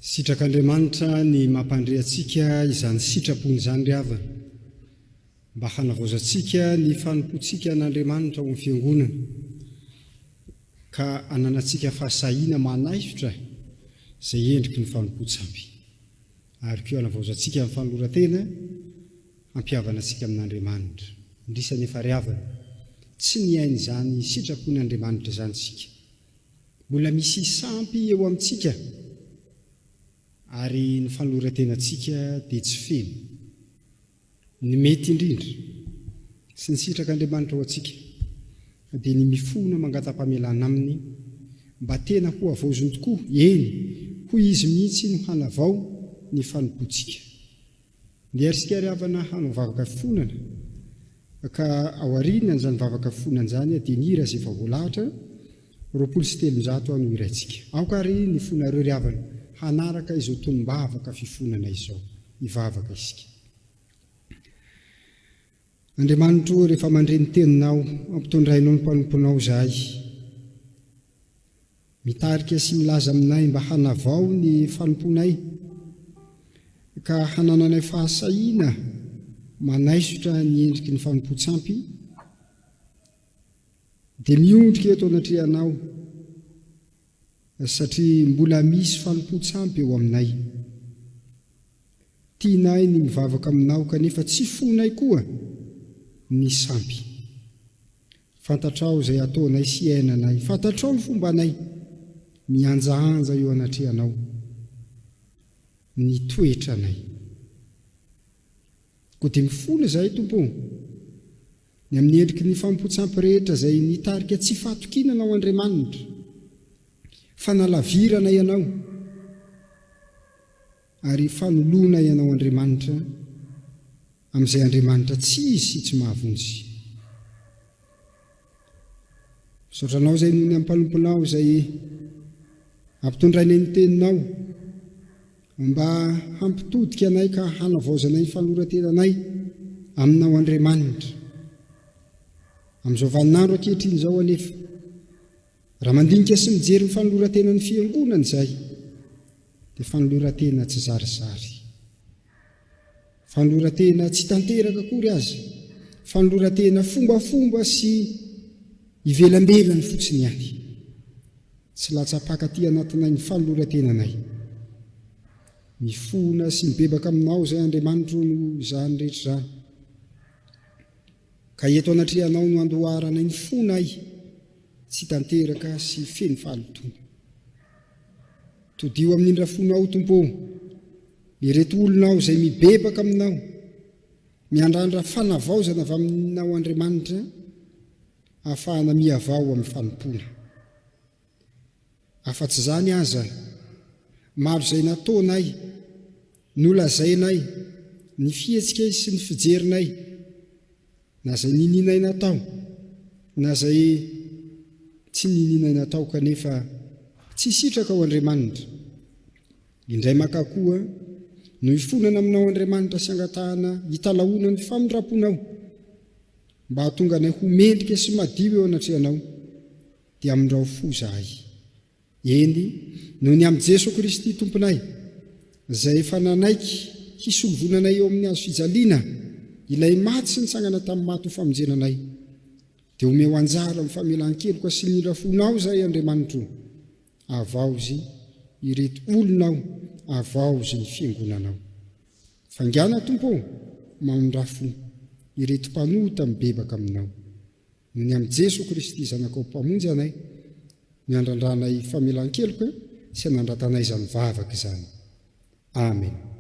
S2: Sitrak'Andriamanitra ny mampandre antsika izany sitrapony izany ry havana. Mba hanavaozantsika ny fanompoantsika an'Andriamanitra ao amin'ny Fiangonana, ka hananantsika fahasahiana manaisotra izay endriky ny fanompoan-tsampy, ary koa hanavaozantsika ny fanoloran-tena hampihavana antsika amin'Andriamanitra. Indrisy anefa ry havana, tsy nihaino izany sitrapon'Andriamanitra izany isika. Mbola misy sampy eo amintsika, ary ny fanoloran-tenantsika dia tsy feno. Ny mety indrindra sy ny sitrak'Andriamanitra ho antsika dia ny mifona mangata-pamelana Aminy mba tena ho havaoziny tokoa, eny, hoy Izy mihitsy no hanavao ny fanompoantsika. Ndeha ry isika ry havana hanao vavaka fifonana ka aorianan'izany vavaka fifonana izany dia ny hira izay efa voalahatra, 320 no hiraintsika. Aoka àry ny fonareo ry havana hanaraka izao tonom-bavaka fifonana izao. Hivavaka isika. Andriamanitro ô, rehefa mandre ny Teninao, ampitondrainao ny mpanomponao izahay. Mitarika sy milaza aminay mba hanavao ny fanompoanay, ka hanananay fahasahiana manaisotra ny endriky ny fanompoan-tsampy, Dia miondrika eto anatrehanao satria mbola misy fanompoan-tsampy eo aminay. Tianay ny mivavaka aminao kanefa tsy fonay koa ny sampy. Fantatrao izay ataonay sy iainanay, fantatrao ny fombanay, mihanjahanja eo anatrehanao ny toetranay. Koa dia mifona izahay Tompo ô, ny amin'ny endriky ny fanompoan-tsampy rehetra izay nitarika tsy fahatokiana Anao Andriamanitra, fanalavirana Ianao, ary fanoloana Ianao Andriamanitra amin'izay Andriamanitra tsy izy sy tsy mahavonjy. Misaotra Anao izay noho ny amin'ny mpanomponao izay ampitondrainay ny Teninao mba hampitodika anay ka hanavaozanay ny fanoloran-tenanay Aminao Andriamanitra. Amin'izao vaninandro ankehitriny izao anefa, raha mandinika sy mijery ny fanoloran-tenan'ny Fiangonana izahay, dia fanoloran-tena tsy zarizary. Fanoloran-tena tsy tanteraka akory aza, fanoloran-tena fombafomba sy ivelambelany fotsiny ihany. Tsy latsa-paka aty anatinay ny fanoloran-tenanay. Mifona sy mibebaka aminao izay Andriamanitro noho izany rehetra izany. Ka eto anatrehanao no andoharanay ny fonay tsy tanteraka sy feno fahalotoana. Todiho amin'ny indrafonao, Tompo ô, ireto olonao izay mibebaka aminao, miandrandra fanavaozana avy aminao Andriamanitra, ahafahana mihavao amin'ny fanompoana. Afa-tsy izany aza, maro izay nataonay, nolazainay, ny fihetsikay sy ny fijerinay, na izay ninianay natao, na izay tsy ninianay natao kanefa tsy sitraka ao Andriamanitra. Indray maka koa no hifonana aminao Andriamanitra sy angatahana hitalahoana ny famindram-ponao mba hahatonga anay ho mendrika sy madio eo anatrehanao dia amindrao fo izahay. Eny, noho ny amin'i Jeso Kristy Tomponay, izay efa nanaiky hisolo voina anay eo amin'ny hazo fijaliana, ilay maty sy nitsangana tamin'ny maty ho famonjena anay, dia omeo anjara amin'ny famelan-keloka sy ny indra-fonao izahay, Andriamanitro. Havaozy ireto olonao, havaozy ny fiangonanao. Faingàna, Tompo ô, mamindrà fo ireto mpanota mibebaka aminao. Noho ny amin'i Jeso Kristy Zanakao Mpamonjy anay, miandrandranay famelan-keloka sy anandratanay izany vavaka izany. Amen.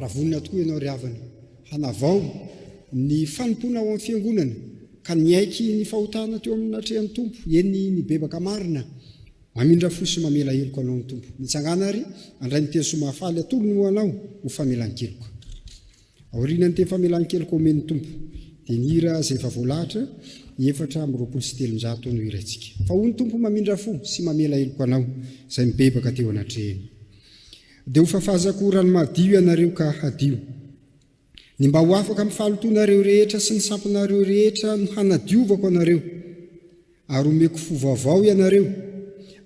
S2: Raha vonona tokoa ianao ry havana hanavao ny fanompoana ao amin'ny Fiangonana ka niaiky ny fahotana teo amin'ny natrehan'ny Tompo, eny nibebaka marina, mamindra fo sy mamela heloka anao ny Tompo. Mitsangàna ary handray ny teny soa mahafaly atolony ho anao ho famelan-keloka. Aorianan'ny teny famelan-keloka omen'ny Tompo, dia ny hira izay efa voalahatra, 324 no hiraintsika. Fa hoy ny Tompo mamindra fo sy mamela heloka anao izay mibebaka teo anatrehiny. Dia hofafazako rano madio ianareo ka hadio. Ny mba ho afaka amin'ny fahalotoanareo rehetra sy ny sampinareo rehetra no hanadiovako anareo. Ary homeko fo vaovao ianareo,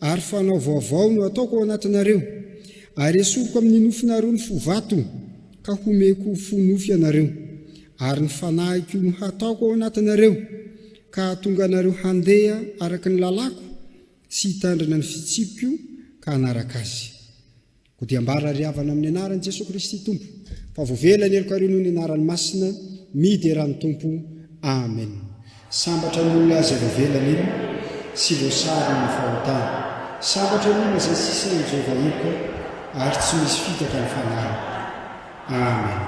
S2: ary fanao vaovao no hataoko ao anatinareo. Ary hesoriko amin'ny nofonareo ny fo vato, ka homeko fo nofo ianareo. Ary ny fanahiko no hataoko ao anatinareo, ka hahatonga anareo handeha araka ny lalàko sy hitandrina ny fitsipiko ka hanaraka azy. Koa dia ambara ry havana amin'ny anaran'i Jesoa Kristy Tompo fa voavela ny helokareo noho ny anarany masina, miderà ny Tompo. Amen. Sambatra ny olona izay voavela ny helony sy voasarona ny fahotany. Sambatra ny olona izay tsy isain'i Jehovah heloka ary tsy misy fitaka ny fanahiny. Amen.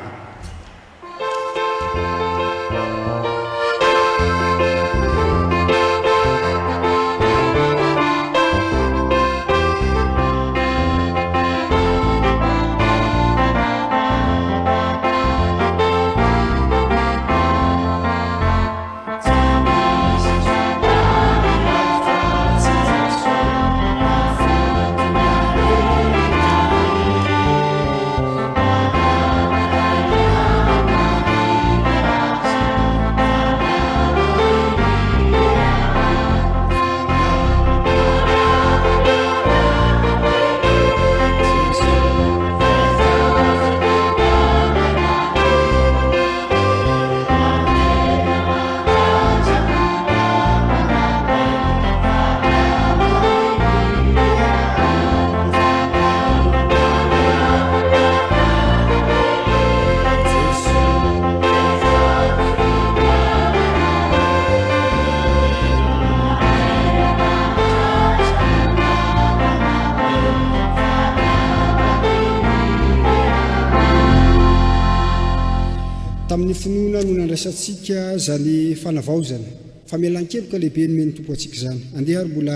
S2: Tamin'ny finoana no nandraisantsika izany fanavaozana, famelan-keloka lehibe nomen'ny Tompo antsika izany. Andeha ary mbola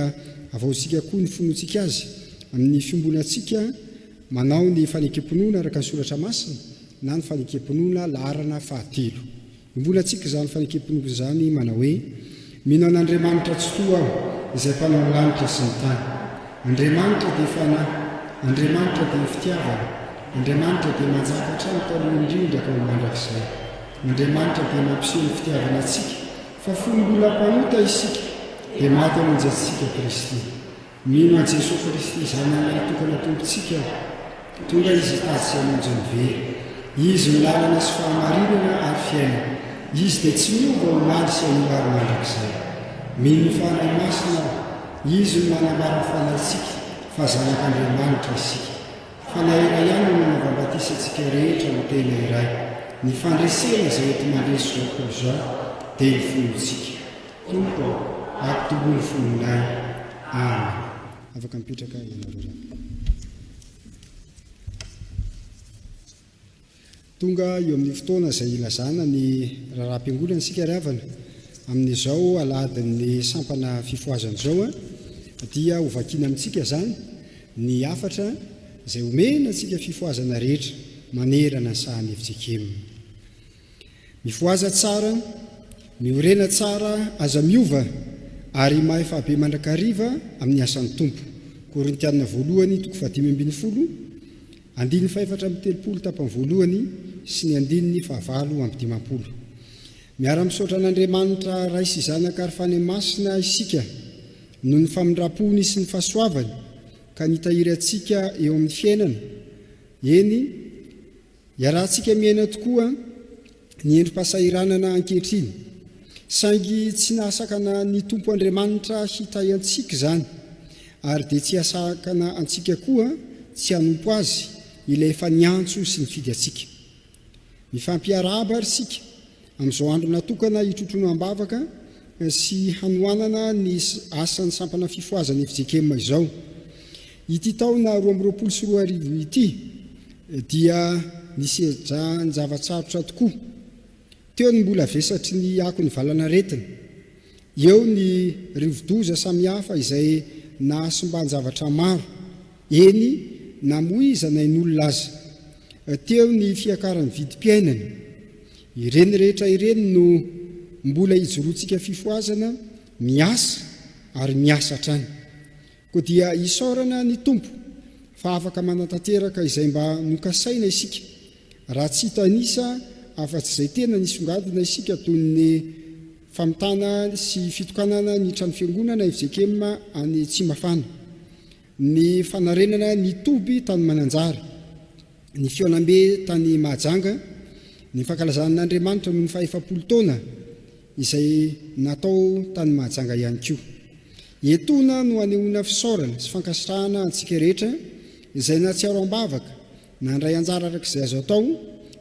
S2: havaozintsika koa ny finoantsika Azy amin'ny fiombonantsika manao ny fanekem-pinoana araka ny Soratra Masina na ny fanekem-pinoana laharana fahatelo. Iombonantsika izany fanekem-pinoana izany manao hoe, Mino an'Andriamanitra Tsitoha aho, izay Mpanao ny lanitra sy ny tany. Andriamanitra dia Fanahy. Andriamanitra dia fitiavana. Andriamanitra dia manjaka hatrany taloha indrindra ka ho mandrakizay. Andriamanitra dia mampiseho ny fitiavany antsika, fa fony mbola mpanota isika, dia maty hamonjy antsika Kristy. Mino an'i Jesoa Kristy Zanany Lahitokana Tompontsika aho. Tonga Izy hitady sy hamonjy ny very. Izy no lalana sy fahamarinana ary fiainana. Izy dia tsy miova omaly sy anio ary mandrakizay. Mino ny Fanahy Masina aho. Izy no manambara ny fanahintsika fa zanak'Andriamanitra isika. Fanahy iray ihany no nanaovam-batisa antsika rehetra ho tena iray. Ny fandresena izay enti-mandresy izao tontolo izao dia ny finoantsika. Tompo ô, ampitomboy ny finoanay. Amen. Afaka mipetraka ianareo raha. Tonga eo amin'ny fotoana izay ilazana ny raharaham-piangonana isika ry havana. Amin'izao alahadin'ny sampana fifohazana izao dia ho vakiana amintsika izany ny hafatra izay omena antsika fifohazana rehetra manerana ny sahan'i fjkm. Mifohaza tsara, miorena tsara, aza miova, ary mahefaha be mandrakariva amin'ny asan'ny Tompo. Korintiana voalohany toko fahadimy ambinifolo, andininy fahefatra amby telopolo tapany voalohany sy ny andininy fahavalo amby dimampolo. Miara-misaotra an'Andriamanitra Ray sy Zanaka ary Fanahy Masina isika noho ny famindram-pony sy ny fahasoavany ka nitahiry antsika eo amin'ny fiainana, eny, Iarahantsika miaina tokoa ny endri-pahasahiranana ankehitriny, saingy tsy nahasakana ny Tompo Andriamanitra hitahy antsika izany, ary dia tsy hahasakana antsika koa tsy hanompo Azy, Ilay efa niantso sy nifidy antsika. Mifampiarahaba ary isika amin'izao andro natokana hitrotroana am-bavaka sy hanohanana ny asan'ny sampana fifohazana fjkm izao. Ity taona 2022 ity dia. nisedran-java-tsarotra tokoa. Teo ny mbola vesatry ny akon'ny valanaretina. Eo ny rivodoza samihafa izay nahasimban-javatra maro, eny namoizan'ain'olona aza. Teo ny fiakaran'ny vidim-piainana. Ireny rehetra ireny no mbola ijoroantsika fifohazana miasa ary miasa hatrany. Koa dia isaorana ny Tompo fa afaka manatanteraka izay mba nokasaina isika, raha tsy hitanisa afa-tsy izay tena nisongadina isika toy ny famitana sy fitokanana ny trano fiangonana fjkm any Tsimafana, ny fanarenana ny toby tany Mananjary, ny fihaonambe tany Mahajanga, ny fankalazana an'Andriamanitra noho ny fahefapolo taona izay natao tany Mahajanga ihany koa. Etoana no anehoana fisaorana sy fankasitrahana antsika rehetra izay nahatsiaro am-bavaka, nandray anjara araka izay azo atao,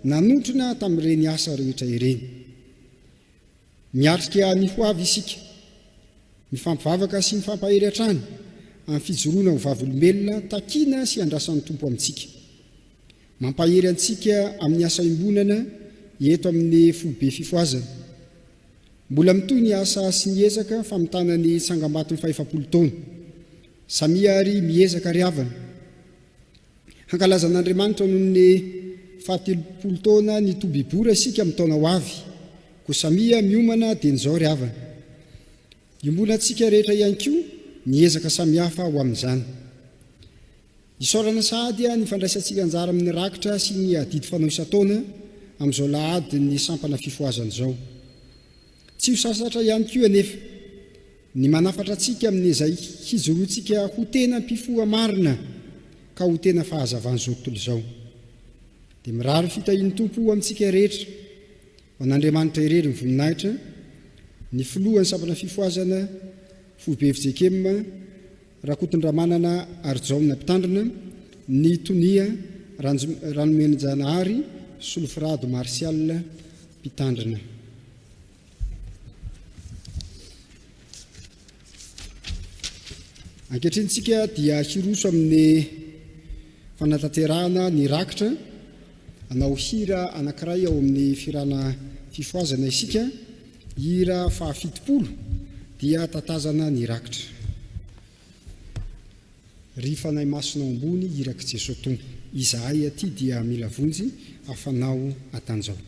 S2: nanotrona tamin'ireny asa rehetra ireny. Miatrika ny ho avy isika. Mifampivavaka sy mifampahery hatrany amin'ny fijoroana ho vavolombelona takiana sy andrasan'ny Tompo amintsika. Mampahery antsika amin'ny asa iombonana eto amin'ny Foibe Fifohazana. Mbola mitohy ny asa sy ny ezaka famitana ny tsangambaton'ny fahefapolo taona. Samia àry miezaka ry havana. Hankalaza an'Andriamanitra noho ny fahatelopolo taona ny Toby Bora isika amin'ny taona ho avy. Koa samia miomana dieny izao ry havana. Iombonantsika rehetra ihany koa ny ezaka samihafa ho amin'izany. Isaorana sahady ny fandraisantsika anjara amin'ny rakitra sy ny adidy fanao isan-taona amin'izao lahadin'ny sampana fifohazana izao. Tsy ho sasatra ihany koa anefa ny manafatra antsika amin'izay hijoroantsika ho tena mpifoha marina ka ho tena fahazavan'izao tontolo izao. Dia mirary fitahian'ny Tompo ho amintsika rehetra. Ho an'Andriamanitra irery ny voninahitra, ny filohan'ny sampana fifohazana, Foibe fjkm, Rakotondramanana Harijaona Mpitandrina, ny Tonia Ranomenjanahary Solofirado Martial Mpitandrina. Ankehitriny tsika dia hiroso amin'ny fanatanterahana ny rakitra hanao hira anankiray ao amin'ny firana fifohazana isika. Hira fahafitopolo dia tatazana ny rakitra. Ry Fanahy Masina ao ambony irak'i Jesoa Tompo, izahay aty dia mila vonjy, afanao atanjao.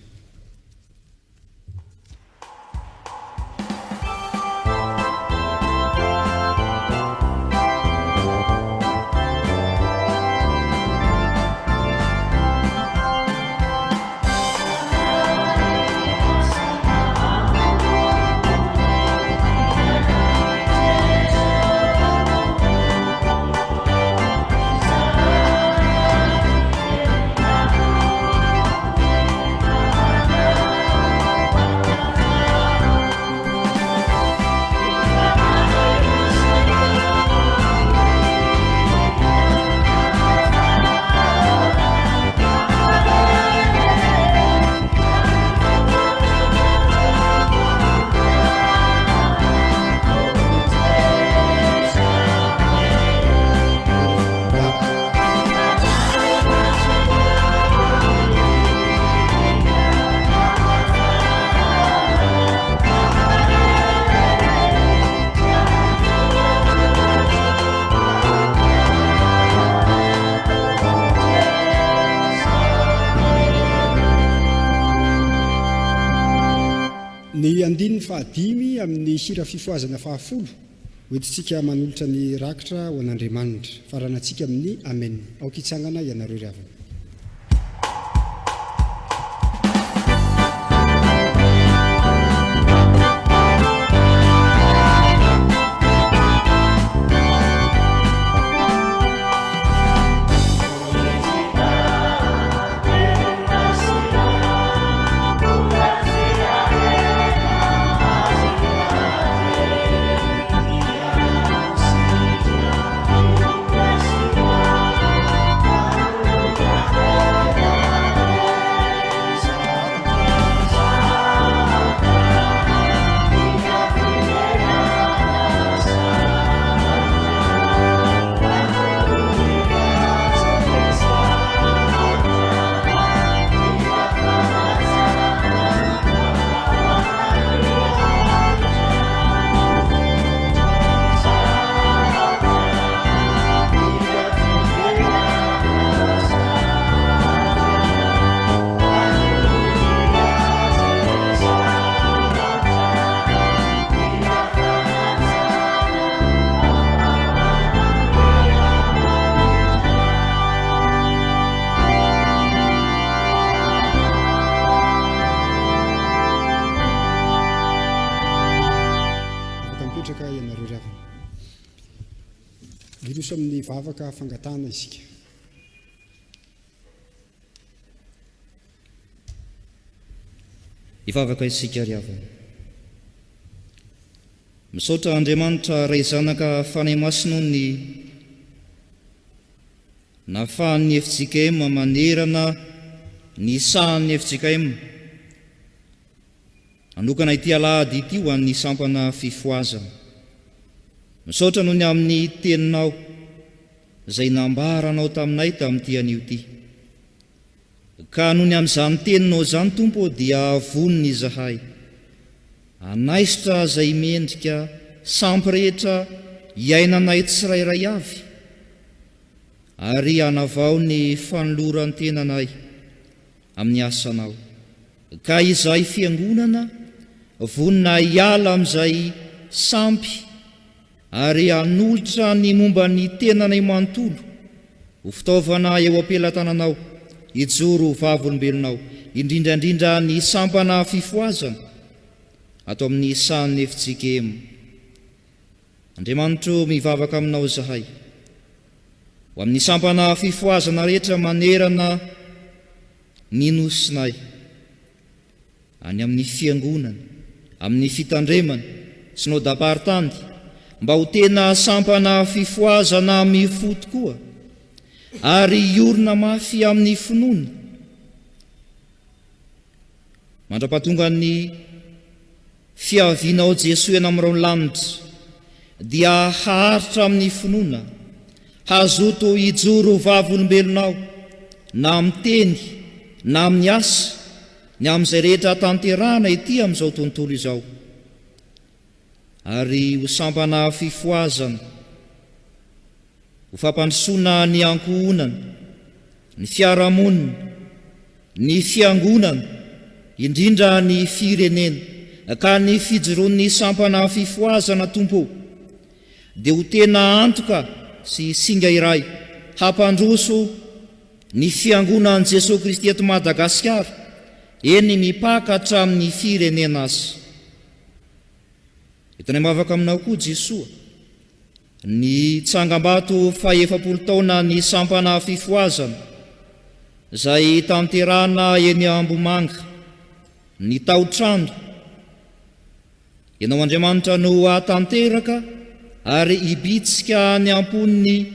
S2: Ny andininy fahadimy amin'ny hira fifohazana fahafolo, hoentintsika manolotra ny rakitra ho an'Andriamanitra. Faranantsika amin'ny Amen. Aoka hitsangana ianareo ry havana. Hiroso amin'ny vavaka fangatahana isika.
S5: Hivavaka isika ry havana. Misaotra Andriamanitra Ray Zanaka Fanahy Masina noho ny nafahan'ny fjkm manerana ny sahan'ny fjkm Hanokana ity alahady ity ho an'ny sampana fifohazana. Misaotra noho ny amin'ny teninao izay nambaranao taminay tamin'ity anio ity. Ka noho ny amin'izany teninao izany Tompo ô dia vonona izahay hanaisotra izay mendrika sampy rehetra iainanay tsirairay avy ary hanavao ny fanoloran-tenanay amin'ny asanao, ka izahay fiangonana vonona hiala amin'izay sampy ary hanolotra ny momba ny tenanay manontolo ho fitaovana eo am-pelatananao hijoro ho vavolombelonao, indrindra indrindra ny sampana fifohazana ato amin'ny sahan'ny fjkm. Andriamanitro mivavaka aminao izahay ho amin'ny sampana fifohazana rehetra manerana ny nosinay, any amin'ny fiangonana, amin'ny fitandremana, synodam-paritany, mba ho tena sampana fifohazana mifoha tokoa ary hiorina mafy amin'ny finoana mandra-pahatongan'ny Fiavianao Jesoa eny amin'ny rahon'ny lanitra dia haharitra amin'ny finoana, hazoto hijoro ho vavolombelonao na amin'ny teny na amin'ny asa ny amin'izay rehetra tanterahana ety amin'izao tontolo izao ary ho sampana fifohazana ho fampandrosoana ny ankohonana, ny fiarahamonina, ny fiangonana, indrindra ny firenena, ka ny fijoroan'ny sampana fifohazana Tompo ô, dia ho tena antoka sy singa iray hampandroso ny Fiangonan'i Jesoa Kristy eto Madagasikara, eny mipaka hatramin'ny firenena aza. Entinay am-bavaka aminao koa Jesoa. Ny tsangambato fahefapolo taona ny sampana fifohazana izay tanterahana eny Ambohimanga, ny tao-trano. Ianao Andriamanitra no hahatanteraka ary hibitsika any am-pon'ny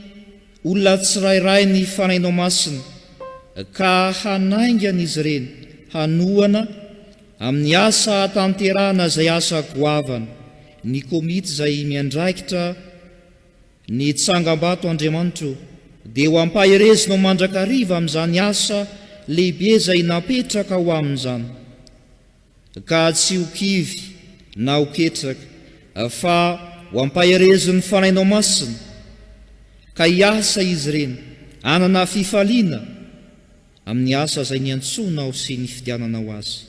S5: olona tsirairay ny Fanahinao Masina ka hanaingana izy ireny hanohana Amin'ny asa hahatanterahana izay asa goavana, ny komity izay miandraikitra ny tsangambato Andriamanitro dia ho ampaherezinao mandrakariva amin'izany asa lehibe izay napetraka ho amin'izany, ka tsy ho kivy na ho ketraka, fa ho ampaherezin'ny Fanahinao Masina, ka hiasa izy ireny, hanana fifaliana, Amin'ny asa izay niantsoanao sy nifidiananao azy.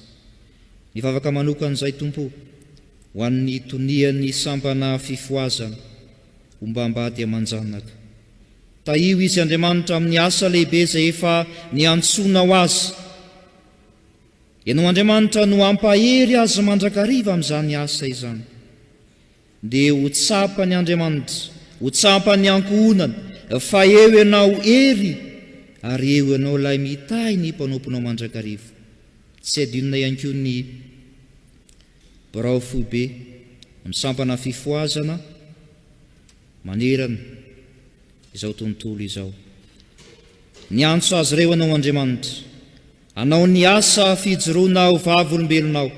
S5: Mivavaka manokana izay Tompo o, ho an'ny tonian'ny sampana fifohazana, ombam-bady aman-janaka. Tahio izy Andriamanitra amin'ny asa lehibe izay efa niantsoanao azy. Ianao Andriamanitra no hampahery azy mandrakariva amin'izany asa izany. Dia ho tsapan'i Andriamanitra, ho tsapan'ny ankohonany, fa eo Ianao hery, ary eo Ianao ilay mitahy ny mpanomponao mandrakariva. Tsy adinona ihany koa ny Birao Foibe amin'ny Sampana Fifohazana manerana izao tontolo izao. Niantso azy ireo Ianao Andriamanitra, hanao ny asa fijoroana ho vavolombelonao.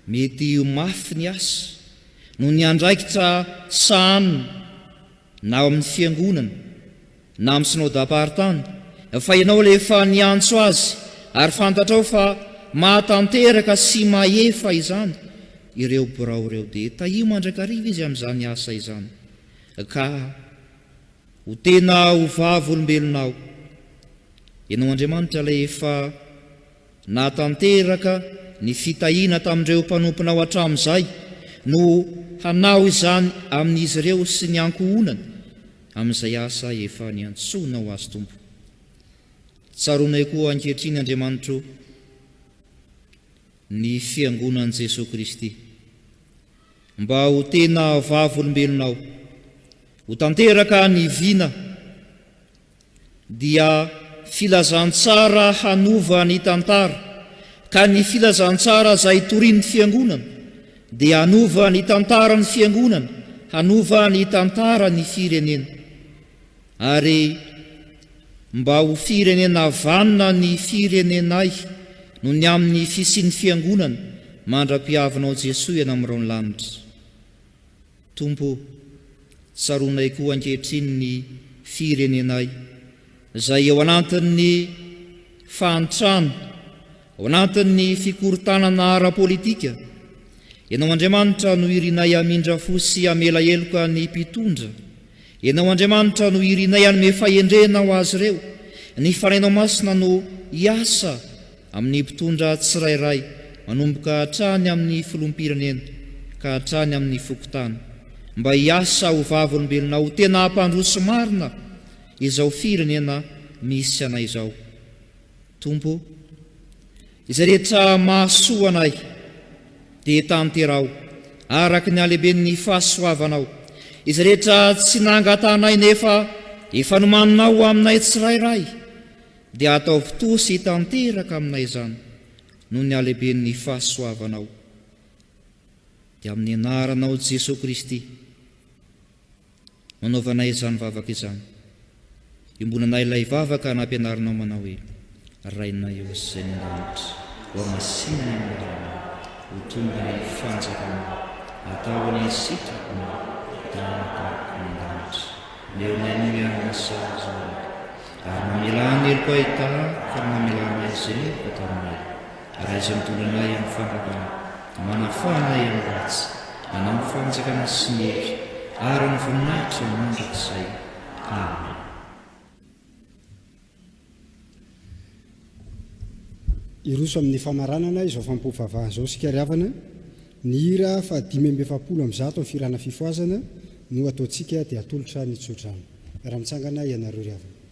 S5: Mety ho mafy ny asa noho ny andraikitra sahanina na ao amin'ny fiangonana na amin'ny synodamparitany fa ianao ilay efa niantso azy ary fantatrao fa mahatanteraka sy mahefa izany ireo birao ireo dia tahio mandrakariva izy amin'izany asa izany ka ho tena ho vavolombelonao ianao Andriamanitra ilay efa Nahatanteraka ny fitahiana tamin'ireo mpanomponao hatramin'izay no hanao izany amin'izy ireo sy ny ankohonany amin'izay asa efa niantsoanao azy Tompo. Tsaroanay koa ankehitriny Andriamanitro ny Fiangonan'i Jesoa Kristy mba ho tena vavolombelonao. Ho tanteraka ny vina dia filazantsara hanova ny tantara, ka ny filazantsara izay torian'ny Fiangonana dia hanova ny tantaran'ny Fiangonana, hanova ny tantaran'ny firenena. Ary mba ho firenena vanona ny firenenay noho ny amin'ny fisian'ny Fiangonana mandra-pihavinao Jesoa eny amin'ny rahon'ny lanitra. Tompo o, tsaroanay koa ankehitriny ny firenenay izay eo anatin'ny fahantrana, ao anatin'ny fikorontanana ara-politika. Ianao Andriamanitra no irinay hamindra fo sy hamela heloka ny mpitondra. Ianao Andriamanitra no irinay hanome fahendrena ho azy ireo. Ny Fanahinao Masina no hiasa amin'ny mpitondra tsirairay manomboka hatrany amin'ny filoham-pirenena ka hatrany amin'ny fokontany mba hiasa ho vavolombelonao ho tena hampandroso marina izao firenena misy anay izao. Tompo o, izay rehetra mahasoa anay dia tanteraho araka ny halehiben'ny fahasoavanao. Izay rehetra tsy nangatahanay nefa efa nomaninao ho aminay tsirairay Dia ataovy toa sy tanteraka aminay izany noho ny halehiben'ny fahasoavanao. Dia amin'ny anaranao Jesoa Kristy no anaovanay izany vavaka izany. Iombonanay ilay vavaka nampianarinao manao hoe, Rainay ô izay any an-danitra, hohamasinina ny anaranao, ho tonga ny fanjakanao, atao anie sitraponao tahaka ny an-danitra. Omeo ny anio ihany sahaza ho ahy. Ary mamelà ny heloka ahy tahaka ny namelanay izay meloka taminay. Ary aiza mitondra anay amin'ny fanjakana, manafaha anay amin'ny ratsy, nanao ny fanjakana sy ny hery ary ny voninahitra mandrakizay. Amen.
S2: Hiroso amin'ny famaranana izao fampivavahana izao isika ry havana. Ny hira faha 145 amin'ny fihirana fifohazana no ataontsika dia atolotra ny tsodrano. Raha mitsangana ianareo ry havana.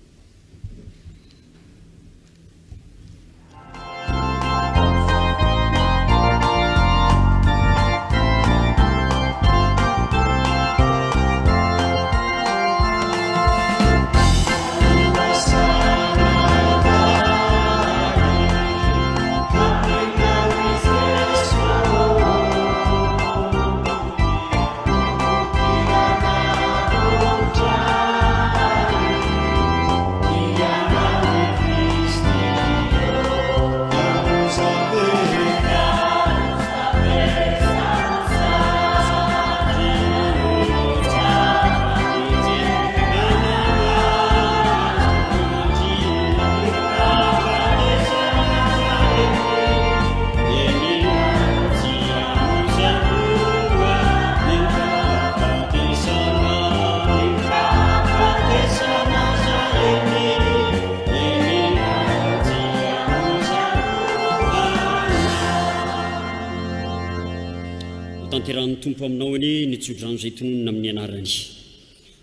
S7: Hotanterahin'ny Tompo aminao anie ny tsodrano izay tononina amin'ny anarany.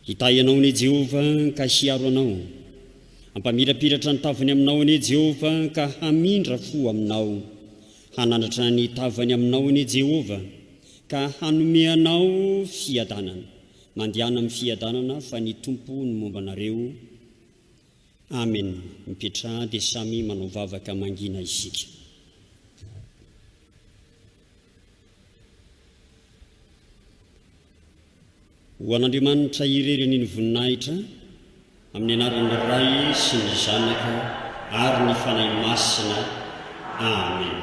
S7: Hitahy anao anie Jehovah ka hiaro anao. Hampamirapiratra ny tavany aminao anie Jehovah ka hamindra fo aminao. Hanandratra ny tavany aminao anie Jehovah ka hanome anao fiadanana. Mandehana amin'ny fiadanana fa ny Tompo no momba anareo. Amen. Mipetraha dia samy manao vavaka mangina isika. Ho an'Andriamanitra irery anie ny voninahitra, amin'ny anaran'ny Ray sy ny Zanaka ary ny Fanahy Masina. Amen.